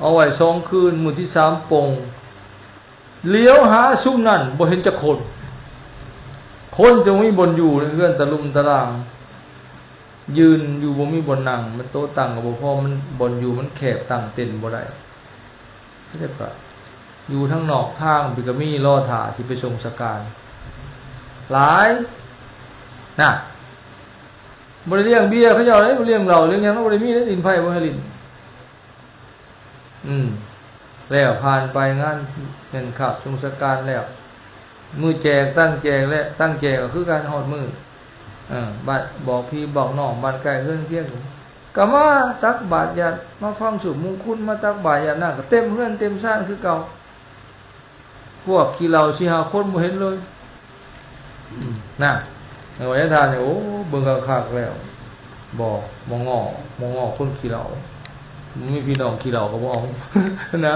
ເອົາໄວ້ສອງຄືນ ມື້ທີສາມປົງ ຫຼຽວຫາຊຸມນັ້ນບໍ່ເຫັນຈັກຄົນ ຄົນຈະບໍ່ມີບ່ອນຢູ່ໃນເຮືອນຕະລຸມຕະລາງ ຢືນຢູ່ບໍ່ມີບ່ອນນັ່ງ ມັນໂຕະຕັ່ງກໍບໍ່ພໍ ມັນ ບ່ອນຢູ່ມັນແຄບ ຕັ້ງເຕັນບໍ່ໄດ້ ເຂົາເຈົ້າກໍຢູ່ທາງນອກທາງ ເພິ່ນກໍມີລໍຖ້າຊິໄປສົ່ງສະການ ຫຼາຍນະ ບໍ່ໄດ້ລ້ຽງເບຍເຂົາເຈົ້າເດ້ ບໍ່ລ້ຽງເຫຼົ້າລ້ຽງຫຍັງ ບໍ່ໄດ້ມີເດ້ ຫຼິ້ນໄພ້ບໍ່ໃຫ້ຫຼິ້ນ. ອືມ ແລ້ວຜ່ານໄປງານແມ່ນຄາບສົງສະການແລ້ວ ມື້ແຈກ ຕັ້ງແຈກ ແລະ ຕັ້ງແຈກກໍຄືກັນ ຮອດມື້ ເອີ ບາດບອກພີ່ບອກນ້ອງ ບ້ານໃກ້ເຮືອນຄຽງ ກໍມາຕັກບາດຢາດ ມາຟັງສູດມຸງຄຸນ ມາຕັກບາດຢາດນ້ຳ ກໍເຕັມເຮືອນເຕັມຊານຄືເກົ່າ. ພວກຂີ້ເຫຼົ້າສີ່ຫ້າຄົນບໍ່ເຫັນເລີຍ ອືມ ນະ ເອີ ວ່າຢ່າທ່ານ ໂອ້ ເບິ່ງຄັກໆແລ້ວ ບໍ່ ບໍ່ງໍ້ ບໍ່ງໍ້ຄົນຂີ້ເຫຼົ້າ ບໍ່ມີພີ່ນ້ອງຂີ້ເຫຼົ້າກໍບໍ່ເອົາ ນະ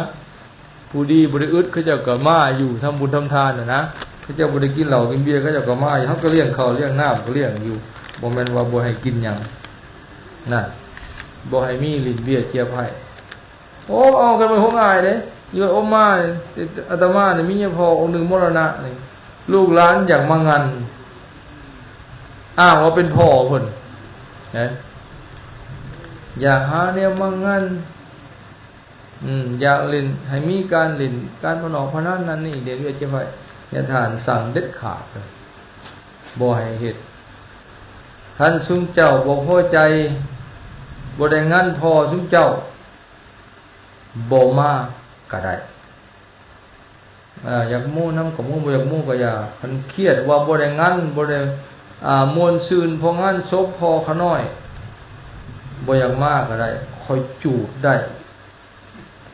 ຜູ້ດີບໍ່ໄດ້ອຶດ ເຂົາເຈົ້າກໍມາຢູ່ ທຳບຸນທຳທານນະ ເຂົາເຈົ້າບໍ່ໄດ້ກິນເຫຼົ້າກິນເບຍ ເຂົາເຈົ້າກໍມາຢູ່ ເຮົາກໍລ້ຽງເຂົ້າລ້ຽງນ້ຳ ກໍລ້ຽງຢູ່ ບໍ່ແມ່ນວ່າບໍ່ໃຫ້ກິນຫຍັງ ນະ ບໍ່ໃຫ້ມີຫຼິ້ນເບຍເຈຍໄພ້. ໂອ້ ເອົາກັນໄປຫົວງ່າຍເດ້ ຢູ່ອົມມານີ້ ອາດຕະມານີ້ມີຍາພໍ່ອົງໜຶ່ງມໍລະນະນີ້ ລູກຫຼານຢາກມາງັນ ອ້າງວ່າເປັນພໍ່ເພິ່ນ ເອີ ຢາກຫາແນວມາງັນ ອືມ ຢາກຫຼິ້ນ ໃຫ້ມີການຫຼິ້ນ ການພະນອກພະນັນນັ້ນນີ້ ເດດວຽດເຈັບໄວ້ ຢ່າທ່ານສັ່ງເດັດຂາດ ບໍ່ໃຫ້ເຮັດ ຄັນຊຸມເຈົ້າບໍ່ພໍໃຈ ບໍ່ໄດ້ງັນພໍ່ຊຸມເຈົ້າ ບໍ່ມາກໍໄດ້ ເອີ ຢາກໂມ້ນຳກໍໂມ້ ບໍ່ຢາກໂມ້ກໍຢ່າ ຄັນຄຽດວ່າບໍ່ໄດ້ງັນ ບໍ່ໄດ້ ອ່າ ມ່ວນຊື່ນ ເພາະງານສົບພໍ່ຂ້ານ້ອຍ ບໍ່ຢາກມາກໍໄດ້ ຂ້ອຍຈູດໄດ້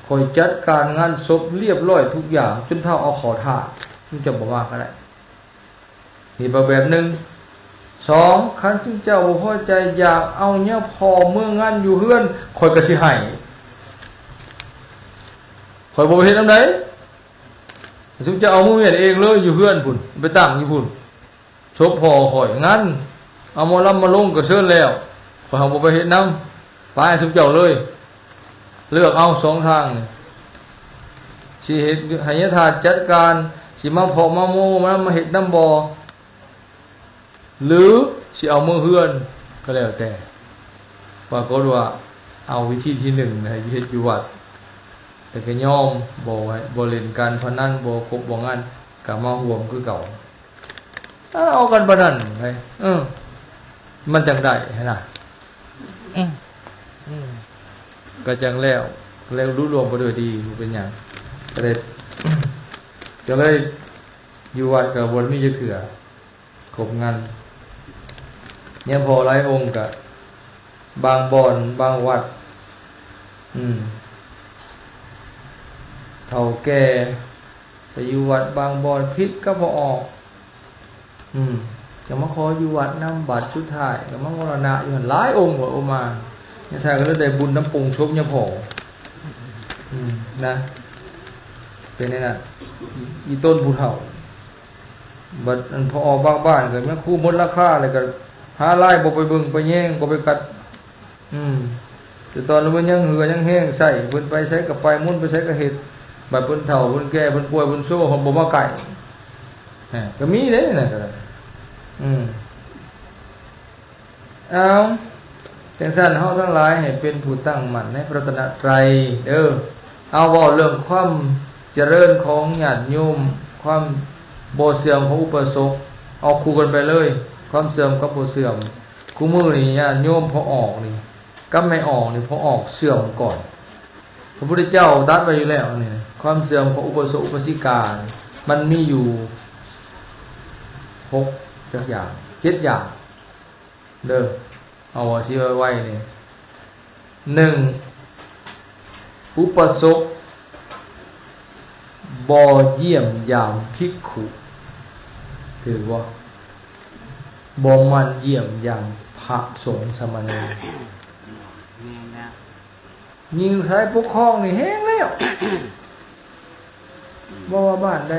ຂ້ອຍຈັດການງານສົບລຽບຮ້ອຍທຸກຢ່າງ ຈົນເທົ່າເອົາເຂົ້າຖາດ ຊຸມເຈົ້າບໍ່ມາກໍໄດ້. ນີ້ແບບໜຶ່ງ ສອງ ຄັນຊຸມເຈົ້າບໍ່ພໍໃຈ ຢາກເອົາຍາພໍ່ເມືອງານຢູ່ເຮືອນ ຂ້ອຍກໍຊິໃຫ້. ຂ້ອຍບໍ່ໄປເຮັດນຳໃດ. ຊຸມເຈົ້າເອົາມືມຽນເອງເລີຍ ຢູ່ເຮືອນພຸ້ນ ໄປຕັ້ງຢູ່ພຸ້ນ. ສົບພໍ່ຂ້ອຍງານ ເອົາໝໍລຳມາລົງກໍເຊີນແລ້ວ ຂ້ອຍຫາບໍ່ໄປເຮັດນຳ. ໄປ ຊຸມເຈົ້າເລີຍ ເລືອກເອົາສອງທາງນີ້ ຊິເຮັດໃຫ້ຍາທາດຈັດການ ຊິມາເພາະມາໂມມາ ມາເຮັດນຳບໍ່ ຫຼື ຊິເອົາເມືອເຮືອນ ກໍແລ້ວແຕ່. ປາກົດວ່າເອົາວິທີທີໜຶ່ງ ໃຫ້ເຮັດຢູ່ວັດ ແຕ່ກໍຍອມ ບໍ່ ບໍ່ຫຼິ້ນການພະນັນ ບໍ່ຄົບບໍ່ງານ ກໍມາຮ່ວມຄືເກົ່າ. ເອົາກັນປານນັ້ນໄດ໋ ເອີ ມັນຈັ່ງໄດ້ຫັ້ນນະ. ອືມ ອືມ ກໍຈັ່ງແລ້ວ ແລ້ວລຸລ່ວງໄປດ້ວຍດີ ບໍ່ເປັນຫຍັງ. ກໍເລີຍ ກໍເລີຍຢູ່ວັດກໍບໍ່ໄດ້ມີຈັກເທື່ອ ຄົບງານ. ຍາພໍ່ຫຼາຍອົງກໍ ບາງບ່ອນບາງວັດ ອືມ ເຖົ້າແກ່ໄປຢູ່ວັດບາງບ່ອນຜິດກັບພໍ່ອອກ ອືມ ກໍມາຂໍຢູ່ວັດນຳ ບາດສຸດທ້າຍກໍມາມໍລະນະຢູ່ຫັ້ນຫຼາຍອົງ. ວ່າໂອມາ ຍາທ່ານກໍເລີຍໄດ້ບຸນນຳປົງສົບຍາພໍ່ ອືມ ນະ ເປັນແນວນັ້ນ ອີ່ ອີ່ຕົນຜູ້ເຖົ້າ. ບັດອັນພໍ່ອອກບາງບ້ານກໍແມ່ນຄູໝົດລາຄາ ແລ້ວກໍຫາລາຍ ບໍ່ໄປເບິ່ງໄປແຍງ ບໍ່ໄປກັດ ອືມ ແຕ່ຕອນມັນຍັງເຫື່ອຍັງແຮງໃຊ້ ເພິ່ນໄປໃສກໍໄປ ໝຸນໄປໃສກໍເຮັດ. ບັດເພິ່ນເຖົ້າເພິ່ນແກ່ ເພິ່ນປ່ວຍເພິ່ນໂຊ ເພິ່ນບໍ່ມາໃກ້ ກໍມີເດ້ ນັ້ນກໍໄດ້. ອືມ ເອົາ ຈັ່ງຊັ້ນເຮົາທັງຫຼາຍໃຫ້ເປັນຜູ້ຕັ້ງໝັ້ນໃນພະລັດຕະນະໄຕເດີ້. ເອົາ ເວົ້າເລື່ອງຄວາມຈະເລີນຂອງຍາດໂຍມ ຄວາມບໍ່ເສື່ອມຂອງອຸປາສົກ ເອົາຄູ່ກັນໄປເລີຍ ຄວາມເສື່ອມກັບບໍ່ເສື່ອມ. ຄູ່ມື້ນີ້ຍາດໂຍມພໍ່ອອກນີ້ ກັບແມ່ອອກນີ້ ພໍ່ອອກເສື່ອມກ່ອນ. ພະພຸດທະເຈົ້າຕັດໄວ້ຢູ່ແລ້ວນີ້ ຄວາມເສື່ອມຂອງອຸປາສົກອຸປາສິກາ ມັນມີຢູ່ຫົກຈັກຢ່າງ ເຈັດຢ່າງເດີ້. ເອົາວ່າຊິໄວໆນີ້ ໜຶ່ງ ອຸປາສົກບໍ່ຢ້ຽມຢາມພິກຂຸ ຖືກບໍ່? ບໍ່ໝັ່ນຢ້ຽມຢາມພະສົງສາມະເນນ. ແມ່ນແລ້ວ ຍິ່ງສາຍປົກຄອງນີ້ແຮງແລ້ວ ບໍ່ວ່າບ້ານໃດ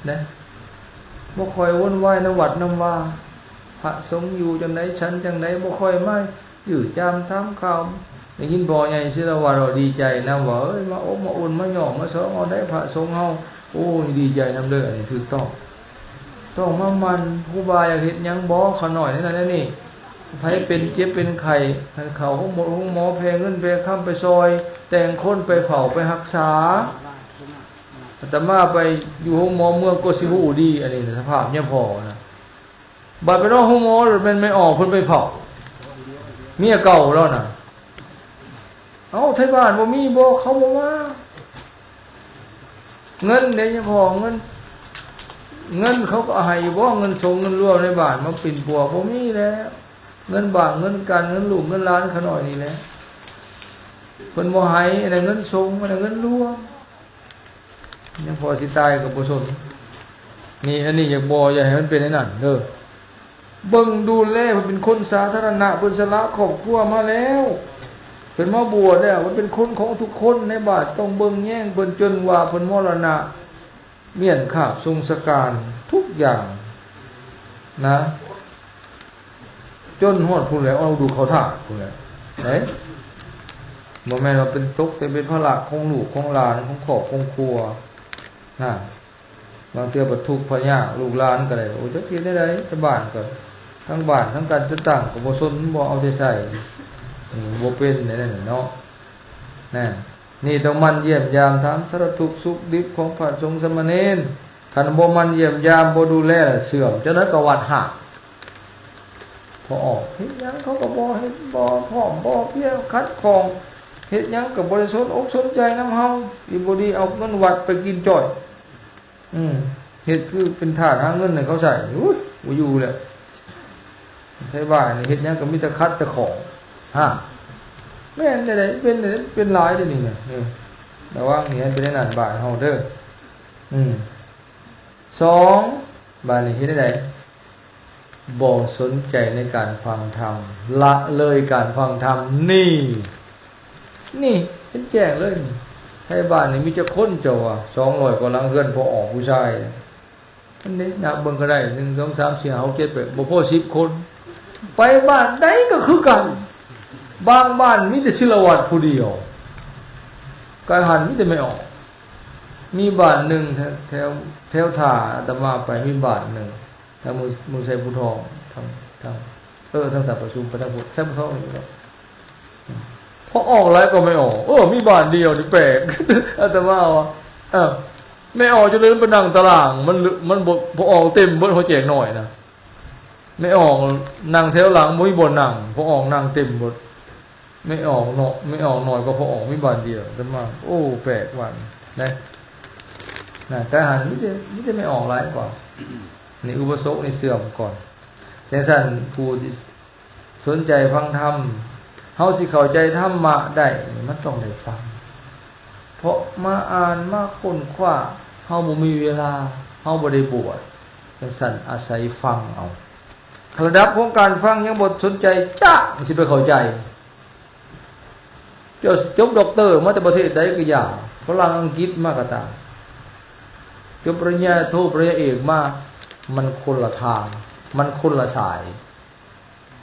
ນະ ບໍ່ຄ່ອຍວຸ່ນວາຍນຳວັດນຳວາ ພະສົງຢູ່ຈັ່ງໃດ ສັນຈັ່ງໃດ ບໍ່ຄ່ອຍມາ ຢື້ຢາມຖາມຂ່າວ. ໄດ້ຍິນພໍ່ໃຫຍ່ສິລະວັດເວົ້າ ດີໃຈນຳວ່າ ເອີຍ ມາອົບມາອຸ່ນ ມາຫຍໍ້ມາສອງເອົາໄດ໋ພະສົງເຮົາ. ໂອ້ຍ ດີໃຈນຳເດີ້ ອັນນີ້ຖືກຕ້ອງ. ຕ້ອງມາໝັ່ນ ຄູບາຢາກເຮັດຫຍັງບໍ ຂະນ້ອຍແນວນັ້ນແນວນີ້. ໃຜເປັນເຈັບເປັນໄຂ້ ໃຫ້ເຂົ້າໂຮງໝໍ ໂຮງໝໍ ແຜ່ເງິນແຜ່ຄຳໄປຊ່ອຍ ແຕ່ງຄົນໄປເຝົ້າໄປຮັກສາ. ອາດຕະມາໄປຢູ່ໂຮງໝໍເມືອງກໍຊິຮູ້ດີ ອັນນີ້ນະ ສະພາບຍາມພໍ່ນະ. ບັດໄປນອນໂຮງໝໍ ແມ່ນແມ່ອອກເພິ່ນໄປເຝົ້າ ເມຍເກົ່າລາວນະ. ເອົ້າ ໄທບ້ານບໍ່ມີບໍ ເຂົາບໍ່ມາ. ເງິນເດ້ຍາພໍ່ ເງິນ ເງິນເຂົາກໍໃຫ້ຢູ່ບໍ ເງິນສົງເງິນລວມໃນບ້ານມາປິ່ນປົວ ບໍ່ມີແລ້ວ. ເງິນບ້ານເງິນການ ເງິນລູກເງິນຫຼານຂະນ້ອຍນີ້ແຫຼະ ເພິ່ນບໍ່ໃຫ້. ອັນນັ້ນເງິນສົງ ອັນນັ້ນເງິນລວມ. ຍາມພໍ່ຊິຕາຍກໍບໍ່ສົນ. ນີ້ ອັນນີ້ຢາກບໍ່ ຢ່າໃຫ້ມັນເປັນອັນນັ້ນເດີ້. ເບິ່ງດູແລ ເພິ່ນເປັນຄົນສາທາລະນະ ເພິ່ນສະຫຼະຄອບຄົວມາແລ້ວ ເພິ່ນມາບວດແລ້ວ ເພິ່ນເປັນຄົນຂອງທຸກຄົນໃນບ້ານ ຕ້ອງເບິ່ງແຍງເພິ່ນ ຈົນວ່າເພິ່ນມໍລະນະ ມ້ຽນຄາບສົ່ງສະການທຸກຢ່າງນະ. ຈົນຮອດພຸ້ນແຫຼະ ເອົາດູເຂົ້າທາດພຸ້ນແຫຼະເດ້. ບໍ່ແມ່ນວ່າເປັນຕົກແຕ່ເປັນພາລະຂອງລູກຂອງຫຼານ ຂອງຄອບຂອງຄົວນະ. ບາງເທື່ອບັດທຸກພະຍາກລູກຫຼານກໍໄດ້ ໂອ້ ຈັກຊິເຮັດແນວໃດ. ແຕ່ບ້ານກໍ ທາງບ້ານທາງການຈັດຕັ້ງກໍບໍ່ສົນ ບໍ່ເອົາໃຈໃສ່ ອືມ ບໍ່ເປັນແນວນັ້ນເນາະ ນະ. ນີ້ຕ້ອງໝັ່ນຢ້ຽມຢາມຖາມສາລະທຸກສຸກດິບຂອງພະສົງສາມະເນນ. ຄັນບໍ່ໝັ່ນຢ້ຽມຢາມ ບໍ່ດູແລ ລະເສື່ອມ ຈັ່ງໃດກໍວັດຮ້າງ. ພໍອອກເຮັດຫຍັງເຂົາກໍບໍ່ເຮັດ ບໍ່ພ້ອມ ບໍ່ພຽງ ຂັດຂ້ອງ ເຮັດຫຍັງກໍບໍ່ໄດ້ສົນອົກສົນໃຈນຳເຮົາ. ດີບໍ່ດີເອົາເງິນວັດໄປກິນຈ້ອຍ. ອືມ ເຮັດຄືເປັນທາດຫາເງິນໃຫ້ເຂົາໃຊ້. ອຸ້ຍ ບໍ່ຢູ່ແລ້ວ. ໄທບ້ານນີ້ເຮັດຫຍັງກໍມີແຕ່ຂັດແຕ່ຂ້ອງ. ຮະ ແມ່ນແນວໃດ ເປັນແນວໃດ ເປັນຫຼາຍເດ້ນີ້ນະ. ເອີ ລະວັງນີ້ ໃຫ້ເປັນແນວນັ້ນບ້ານເຮົາເດີ້. ອືມ ສອງ ບາດນີ້ເຮັດແນວໃດ? ບໍ່ສົນໃຈໃນການຟັງທຳ, ລະເລີຍການຟັງທຳ. ນີ້ ນີ້ເຫັນແຈ້ງເລີຍ. ໄທບ້ານນີ້ມີຈັກຄົນເຈົ້າວ່າ? ສອງຮ້ອຍກວ່າຫຼັງ, ເຮືອນພໍ່ອອກຜູ້ຊາຍ. ອັນນີ້ນັບເບິ່ງກໍໄດ້ ໜຶ່ງ ສອງ ສາມ ສີ່ ຫ້າ ຫົກ ເຈັດ ແປດ ບໍ່ພໍສິບຄົນ. ໄປບ້ານໃດກໍຄືກັນ, ບາງບ້ານມີແຕ່ສິລະວັດຜູ້ດຽວ, ກາຍຫັນມີແຕ່ແມ່ອອກ. ມີບ້ານໜຶ່ງແຖວ ແຖວ ແຖວທ່າອາດຕະມາໄປ, ມີບ້ານໜຶ່ງ ທາງເມືອງ ເມືອງໄຊພູທອງ, ທາງ ທາງ ເອີ ທາງທ່າປະຊຸມ ໄປທາງພຸ້ນ ໄຊພູທອງນີ້ແຫຼະ. ພໍ່ອອກຫຼາຍກວ່າແມ່ອອກ. ເອີ ມີບ້ານດຽວນີ້ແປກ. ອາດຕະມາວ່າ ເອີ ແມ່ອອກຈົນໄດ້ໄປນັ່ງຕາລ່າງ, ມັນ ມັນບໍ່ ພໍ່ອອກເຕັມເບິດ, ຫົວແຈກນ້ອຍນະ. ແມ່ອອກນັ່ງແຖວຫຼັງ ບໍ່ມີບ່ອນນັ່ງ, ພໍ່ອອກນັ່ງເຕັມເບິດ. ແມ່ອອກເນາະ, ແມ່ອອກໜ້ອຍກວ່າພໍ່ອອກ, ມີບ້ານດຽວ. ອາດຕະມາ ໂອ້ ແປກວ່ານະ. ນະ ກາຍຫັນມີແຕ່ ມີແຕ່ແມ່ອອກຫຼາຍກວ່າ. ນີ້ອຸບາສົກນີ້ເຊື່ອມກ່ອນ. ຈັ່ງຊັ້ນ ຜູ້ທີ່ສົນໃຈຟັງທຳ, ເຮົາຊິເຂົ້າໃຈທຳມະໄດ້ ມັນຕ້ອງໄດ້ຟັງ. ເພາະມາອ່ານ ມາຄົ້ນຄວ້າ ເຮົາບໍ່ມີເວລາ, ເຮົາບໍ່ໄດ້ບວດ. ຈັ່ງຊັ້ນ ອາໄສຟັງເອົາ. ລະດັບຂອງການຟັງຍັງບໍ່ສົນໃຈຈັກຊິໄປເຂົ້າໃຈ. ເຈົ້າຈົບດັອກເຕີມາແຕ່ປະເທດໃດກໍຢ່າ, ຝຣັ່ງ ອັງກິດມາກໍຕາມ, ຈົບປະລິນຍາໂທ ປະລິນຍາເອກມາ, ມັນຄົນລະທາງ, ມັນຄົນລະສາຍ.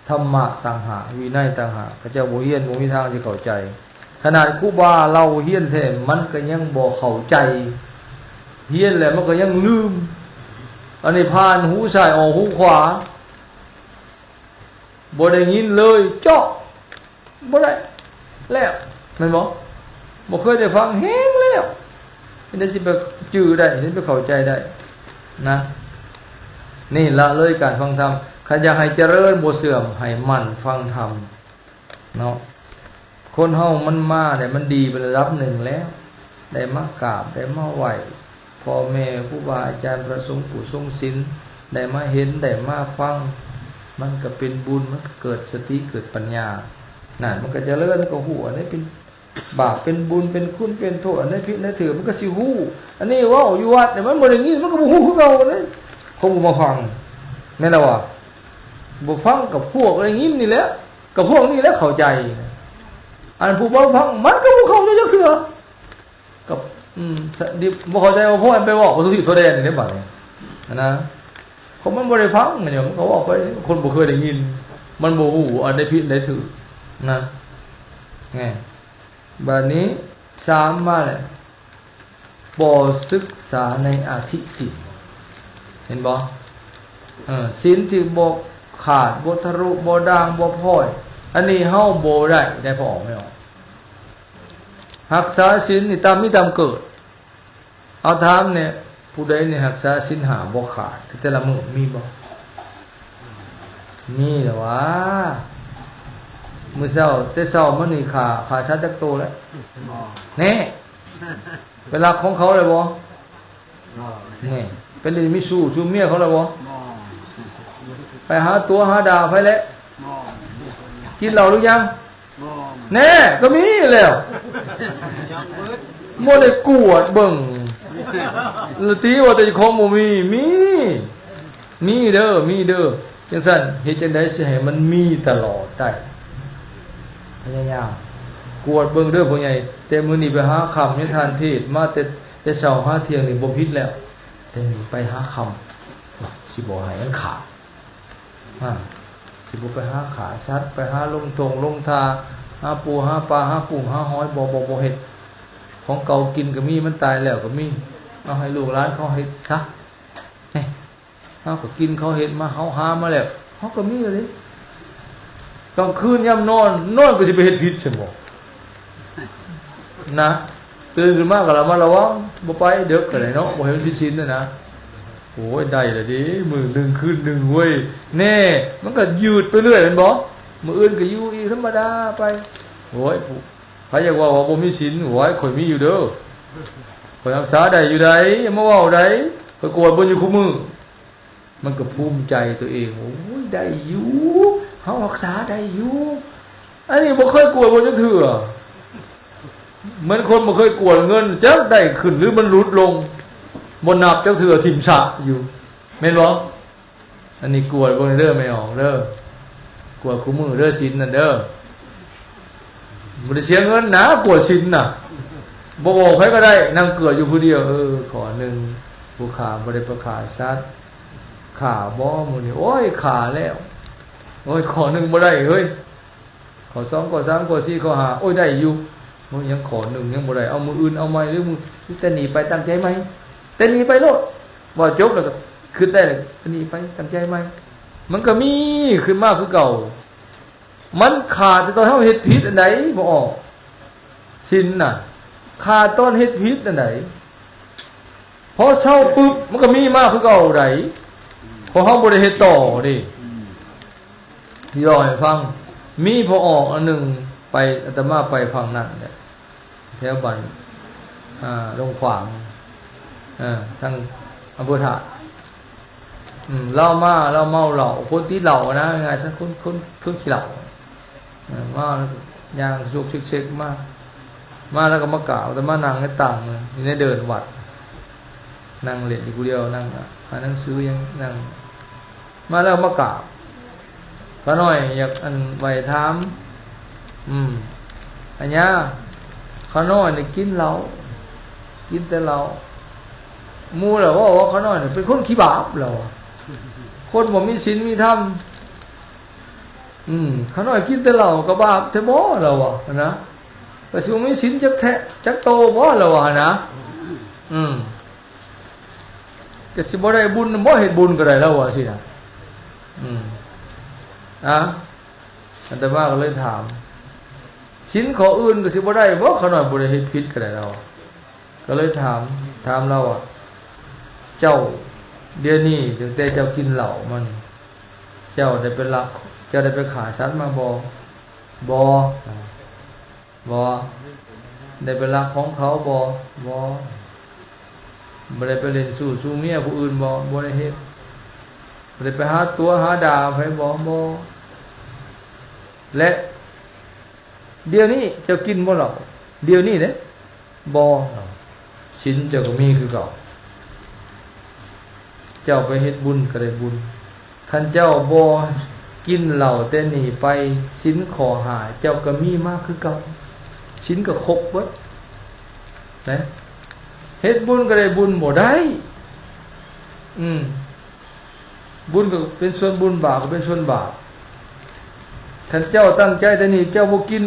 ທຳມະຕ່າງຫາກ, ວິໄນຕ່າງຫາກ, ເຂົາເຈົ້າບໍ່ຮຽນ, ບໍ່ມີທາງຊິເຂົ້າໃຈ. ຂະໜາດຄູບາເລົ່າຮຽນແທ້, ມັນກໍຍັງບໍ່ເຂົ້າໃຈ, ຮຽນແລ້ວມັນກໍຍັງລືມ. ອັນນີ້ຜ່ານຫູຊ້າຍອອກຫູຂວາ, ບໍ່ໄດ້ຍິນເລີຍ, ເຈາະ ບໍ່ໄດ້ແລ້ວ ແມ່ນບໍ່? ບໍ່ເຄີຍໄດ້ຟັງແຮງແລ້ວ, ເຮັດໃດຊິໄປຈື່ໄດ້, ຊິໄປເຂົ້າໃຈໄດ້ນະ? ນີ້ລະເລີຍການຟັງທຳ. ຄັນຢາກໃຫ້ຈະເລີນບໍ່ເສື່ອມ, ໃຫ້ໝັ່ນຟັງທຳເນາະ. ຄົນເຮົາມັນມາໄດ້, ມັນດີໄປລະດັບໜຶ່ງແລ້ວ, ໄດ້ມາກາບ, ໄດ້ມາໄຫວ້ພໍ່ແມ່ ຄູບາອາຈານ ພະສົງຜູ້ຊົງສິນ, ໄດ້ມາເຫັນ ໄດ້ມາຟັງ, ມັນກໍເປັນບຸນ, ມັນກໍເກີດສະຕິ ເກີດປັນຍາ. ນັ້ນ ມັນກໍຈະເລີນ, ມັນກໍຮູ້ ອັນໃດເປັນບາບ ເປັນບຸນ ເປັນຄຸນ ເປັນໂທດ, ອັນໃດຜິດ ອັນໃດຖືກ ມັນກໍຊິຮູ້. ອັນນີ້ເວົ້າຢູ່ວັດນີ້ ມັນບໍ່ໄດ້ຍິນ, ມັນກໍບໍ່ຮູ້ຄືເກົ່າເດ້, ຄົນບໍ່ມາຟັງ. ແມ່ນລະວ່າ ບໍ່ຟັງກັບພວກໄດ້ຍິນນີ້ແຫຼະ, ກັບພວກນີ້ແຫຼະເຂົ້າໃຈ. ອັນຜູ້ບໍ່ຟັງ ມັນກໍບໍ່ເຂົ້າໃຈຈັກເທື່ອ. ກັບ ອືມ ບໍ່ເຂົ້າໃຈວ່າພໍ່ໄປເວົ້າໄປທົ່ວທິດທົ່ວແດນນີ້ເດ້ບາດນີ້ນະ. ເພາະມັນບໍ່ໄດ້ຟັງ, ມັນກໍເວົ້າໄປ, ຄົນບໍ່ເຄີຍໄດ້ຍິນ, ມັນບໍ່ຮູ້ອັນໃດຜິດອັນໃດຖືກນະ. ແນ່ ບາດນີ້ ສາມ ມາແລ້ວ, ບໍ່ສຶກສາໃນອະທິສິນ. ເຫັນບໍ່? ເອີ ສິນທີ່ບໍ່ຂາດ, ບໍ່ທະລຸ, ບໍ່ດ່າງ, ບໍ່ພ້ອຍ, ອັນນີ້ເຮົາບໍ່ໄດ້ ໄດ້ພໍອອກແມ່ອອກ. ຮັກສາສິນນີ້ຕາມມີຕາມເກີດ. ເອົາຖາມແດ່, ຜູ້ໃດນີ້ຮັກສາສິນຫ້າບໍ່ຂາດ ແຕ່ລະມື້ ມີບໍ່? ມີແລ້ວຫວາ? ມື້ເຊົ້າ, ແຕ່ເຊົ້າມານີ້ຂ້າ, ຂ້າສັດຈັກໂຕແລ້ວ? ແນ່! ໄປລັກຂອງເຂົາແລ້ວບໍ່? ແນ່! ໄປຫຼິ້ນມີຊູ້, ຊູ້ເມຍເຂົາແລ້ວບໍ່? ໄປຫາຕົວະຫາດ່າໃຜແລ້ວ? ກິນເຫຼົ້າຫຼືຍັງ? ແນ່! ກໍມີແລ້ວ. ບໍ່ໄດ້ກວດເບິ່ງ. ລະຕິວ່າແຕ່ເຈົ້າຂອງບໍ່ມີ. ມີ! ມີເດີ, ມີເດີ. ຈັ່ງຊັ້ນ ເຮັດຈັ່ງໃດຊິໃຫ້ມັນມີຕະຫຼອດໄດ້? ພະຍາຍາມກວດເບິ່ງເດີພໍ່ໃຫຍ່. ແຕ່ມື້ນີ້ໄປຫາຄ່ຳ ຍາທ່ານເທດມາແຕ່ ແຕ່ເຊົ້າຫາທ່ຽງນີ້ບໍ່ຜິດແລ້ວ. ແຕ່ນີ້ໄປຫາຄ່ຳ ຊິບໍ່ໃຫ້ມັນຂາດ. ອາ ຊິບໍ່ໄປຫາຂ້າສັດ, ໄປຫາລົງທົ່ງລົງທ່າ, ຫາປູຫາປາ, ຫາກຸ້ງຫາຫອຍ, ບໍ່, ບໍ່, ບໍ່ເຮັດ. ຂອງເກົ່າກິນກໍມີ, ມັນຕາຍແລ້ວກໍມີ, ເອົາໃຫ້ລູກຫຼານເຂົາເຮັດຊະ. ນີ້ ເຮົາກໍກິນເຂົາເຮັດມາ, ເຮົາຫາມາແລ້ວ, ເຮົາກໍມີແລ້ວເດ້. ກາງຄືນຍາມນອນ, ນອນກໍຊິໄປເຮັດຜິດຊັ້ນບໍ? ນະ, ຕື່ນຂຶ້ນມາກໍລະມັດລະວັງ, ບໍ່ໄປເດິກກໍໄດ້ເນາະ, ບໍ່ໃຫ້ມັນຜິດສິນນະນະ. ໂອ້ຍ ໄດ້ລະເດ້ ມື້ໜຶ່ງຄືນໜຶ່ງເວີຍ. ແນ່ ມັນກໍຍືດໄປເລື້ອຍແມ່ນບໍ່? ມື້ອື່ນກໍຢູ່ອີກທຳມະດາໄປ. ໂອ້ຍ ຜູ້ ໃຜຢາກເວົ້າວ່າບໍ່ມີສິນ, ໂອ້ຍ ຂ້ອຍມີຢູ່ເດີ, ຂ້ອຍຮັກສາໄດ້ຢູ່ໃດ, ຢ່າມາເວົ້າໃດ, ຂ້ອຍກວດເບິ່ງຢູ່ຄູ່ມື້. ມັນກໍພູມໃຈຕົວເອງ, ໂອ້ຍ ໄດ້ຢູ່, ເຮົາຮັກສາໄດ້ຢູ່. ອັນນີ້ບໍ່ເຄີຍກວດເບິ່ງຈັກເທື່ອ. ເໝືອນຄົນບໍ່ເຄີຍກວດເງິນ, ຈັກໄດ້ຂຶ້ນ ຫຼື ມັນຫຼຸດລົງ, ບໍ່ນັບຈັກເທື່ອ, ຖິ້ມຊະຢູ່, ແມ່ນບໍ່? ອັນນີ້ກວດເບິ່ງເດີແມ່ອອກເດີ ກວດຄູ່ມື້ເດີ ສິນນັ້ນເດີ ບໍ່ໄດ້ເສຍເງິນນະ ກວດສິນນະ ບໍ່ບອກໃຜກໍໄດ້ ນັ່ງກວດຢູ່ຜູ້ດຽວ ເອີ ຂໍ້ໜຶ່ງ ຜູ້ຂ້າບໍ່ໄດ້ໄປຂ້າສັດ ຂ້າບໍ່ມື້ນີ້ ໂອ້ຍ ຂ້າແລ້ວ ໂອ້ຍ ຂໍ້ໜຶ່ງບໍ່ໄດ້ເຮີ້ຍ ຂໍ້ສອງ ຂໍ້ສາມ ຂໍ້ສີ່ ຂໍ້ຫ້າ ໂອ້ຍ ໄດ້ຢູ່ ມື້ຍັງຂໍ້ໜຶ່ງຍັງບໍ່ໄດ້ ເອົາມື້ອື່ນເອົາໃໝ່ ຫຼືມື້ ແຕ່ນີ້ໄປຕັ້ງໃຈໃໝ່ ແຕ່ນີ້ໄປໂລດ ເວົ້າຈົບແລ້ວກໍຄິດໄດ້ແລ້ວ ແຕ່ນີ້ໄປຕັ້ງໃຈໃໝ່ ມັນກໍມີຂຶ້ນມາຄືເກົ່າ ມັນຂາດແຕ່ຕອນເຮົາເຮັດຜິດອັນໃດບໍ່ອອກ ສິນນະ ຂາດຕອນເຮັດຜິດອັນໃດ ພໍເຊົາປຶບ ມັນກໍມີມາຄືເກົ່າໃດ ເພາະເຮົາບໍ່ໄດ້ເຮັດຕໍ່ເດ້ ຊິເລົ່າໃຫ້ຟັງ ມີພໍ່ອອກອັນໜຶ່ງ ໄປ ອາດຕະມາໄປຝັ່ງນັ້ນແຫຼະ ແຖວບ້ານ ອ່າ ດົງຂວາງ ເອີ ທາງອຳເພີທາດ ອືມ ລາວມາ ລາວເມົາເຫຼົ້າ ຄົນຕິດເຫຼົ້ານະ ງ່າຍໆຊະ ຄົນ ຄົນ ຄົນຂີ້ເຫຼົ້າ ເອີ ມາແລ້ວກໍຍ່າງຊຸກຊິກເຊັກມາ ມາແລ້ວກໍມາກາບ ແຕ່ມານັ່ງໃນຕັ່ງ ຢູ່ໃນເດີ່ນວັດ ນັ່ງຫຼິ້ນຢູ່ຜູ້ດຽວ ນັ່ງອ່ານໜັງສືຫຍັງ ນັ່ງ ມາແລ້ວມາກາບ ຂ້ານ້ອຍຢາກ ອັນ ໄຫວ້ຖາມ ອືມ ອາຍາ ຂ້ານ້ອຍນີ້ກິນເຫຼົ້າ ກິນແຕ່ເຫຼົ້າ ໝູ່ລະເວົ້າວ່າຂ້ານ້ອຍນີ້ເປັນຄົນຂີ້ບາບ ລາວວ່າ ຄົນບໍ່ມີສິນມີທຳ ອືມ ຂ້ານ້ອຍກິນແຕ່ເຫຼົ້າກໍບາບແທ້ບໍ ລາວວ່າຫັ້ນນະ ກໍຊິບໍ່ມີສິນຈັກແທ້ ຈັກໂຕບໍ ລາວວ່າຫັ້ນນະ ອືມ ກໍຊິບໍ່ໄດ້ບຸນນຳບໍ ເຮັດບຸນກໍໄດ້ ລາວວ່າຊີ້ນະ ອືມ ອາ ອາດຕະມາກໍເລີຍຖາມ ສິນຂໍ້ອື່ນກໍຊິບໍ່ໄດ້ບໍ ຂ້ານ້ອຍບໍ່ໄດ້ເຮັດຜິດກໍໄດ້ ລາວວ່າ ກໍເລີຍຖາມ ຖາມລາວວ່າ ເຈົ້າ ດຽວນີ້ຕັ້ງແຕ່ເຈົ້າກິນເຫຼົ້າມານີ້ ເຈົ້າໄດ້ໄປລັກ ເຈົ້າໄດ້ໄປຂ້າສັດມາບໍ່? ບໍ່ ບໍ່ ໄດ້ໄປລັກຂອງເຂົາບໍ່? ບໍ່ ບໍ່ໄດ້ໄປຫຼິ້ນຊູ້ຊູເມຍຜູ້ອື່ນບໍ່? ບໍ່ໄດ້ເຮັດ ບໍ່ໄດ້ໄປຫາຕົວຫາດ່າໃຜບໍ່? ບໍ່ ແລະ ດຽວນີ້ເຈົ້າກິນບໍ່ເຫຼົ້າ? ດຽວນີ້ເດ້ ບໍ່ ສິນເຈົ້າກໍມີຄືເກົ່າ ເຈົ້າໄປເຮັດບຸນກໍໄດ້ບຸນ ຄັນເຈົ້າບໍ່ກິນເຫຼົ້າແຕ່ນີ້ໄປ ສິນຂໍ້ຫ້າເຈົ້າກໍມີມາຄືເກົ່າ ສິນກໍຄົບເບິດນະ ເຮັດບຸນກໍໄດ້ບຸນ ບໍ່ໄດ້ ອືມ ບຸນກໍເປັນສ່ວນບຸນ ບາບກໍເປັນສ່ວນບາບ ຄັນເຈົ້າຕັ້ງໃຈແຕ່ນີ້ ເຈົ້າບໍ່ກິນ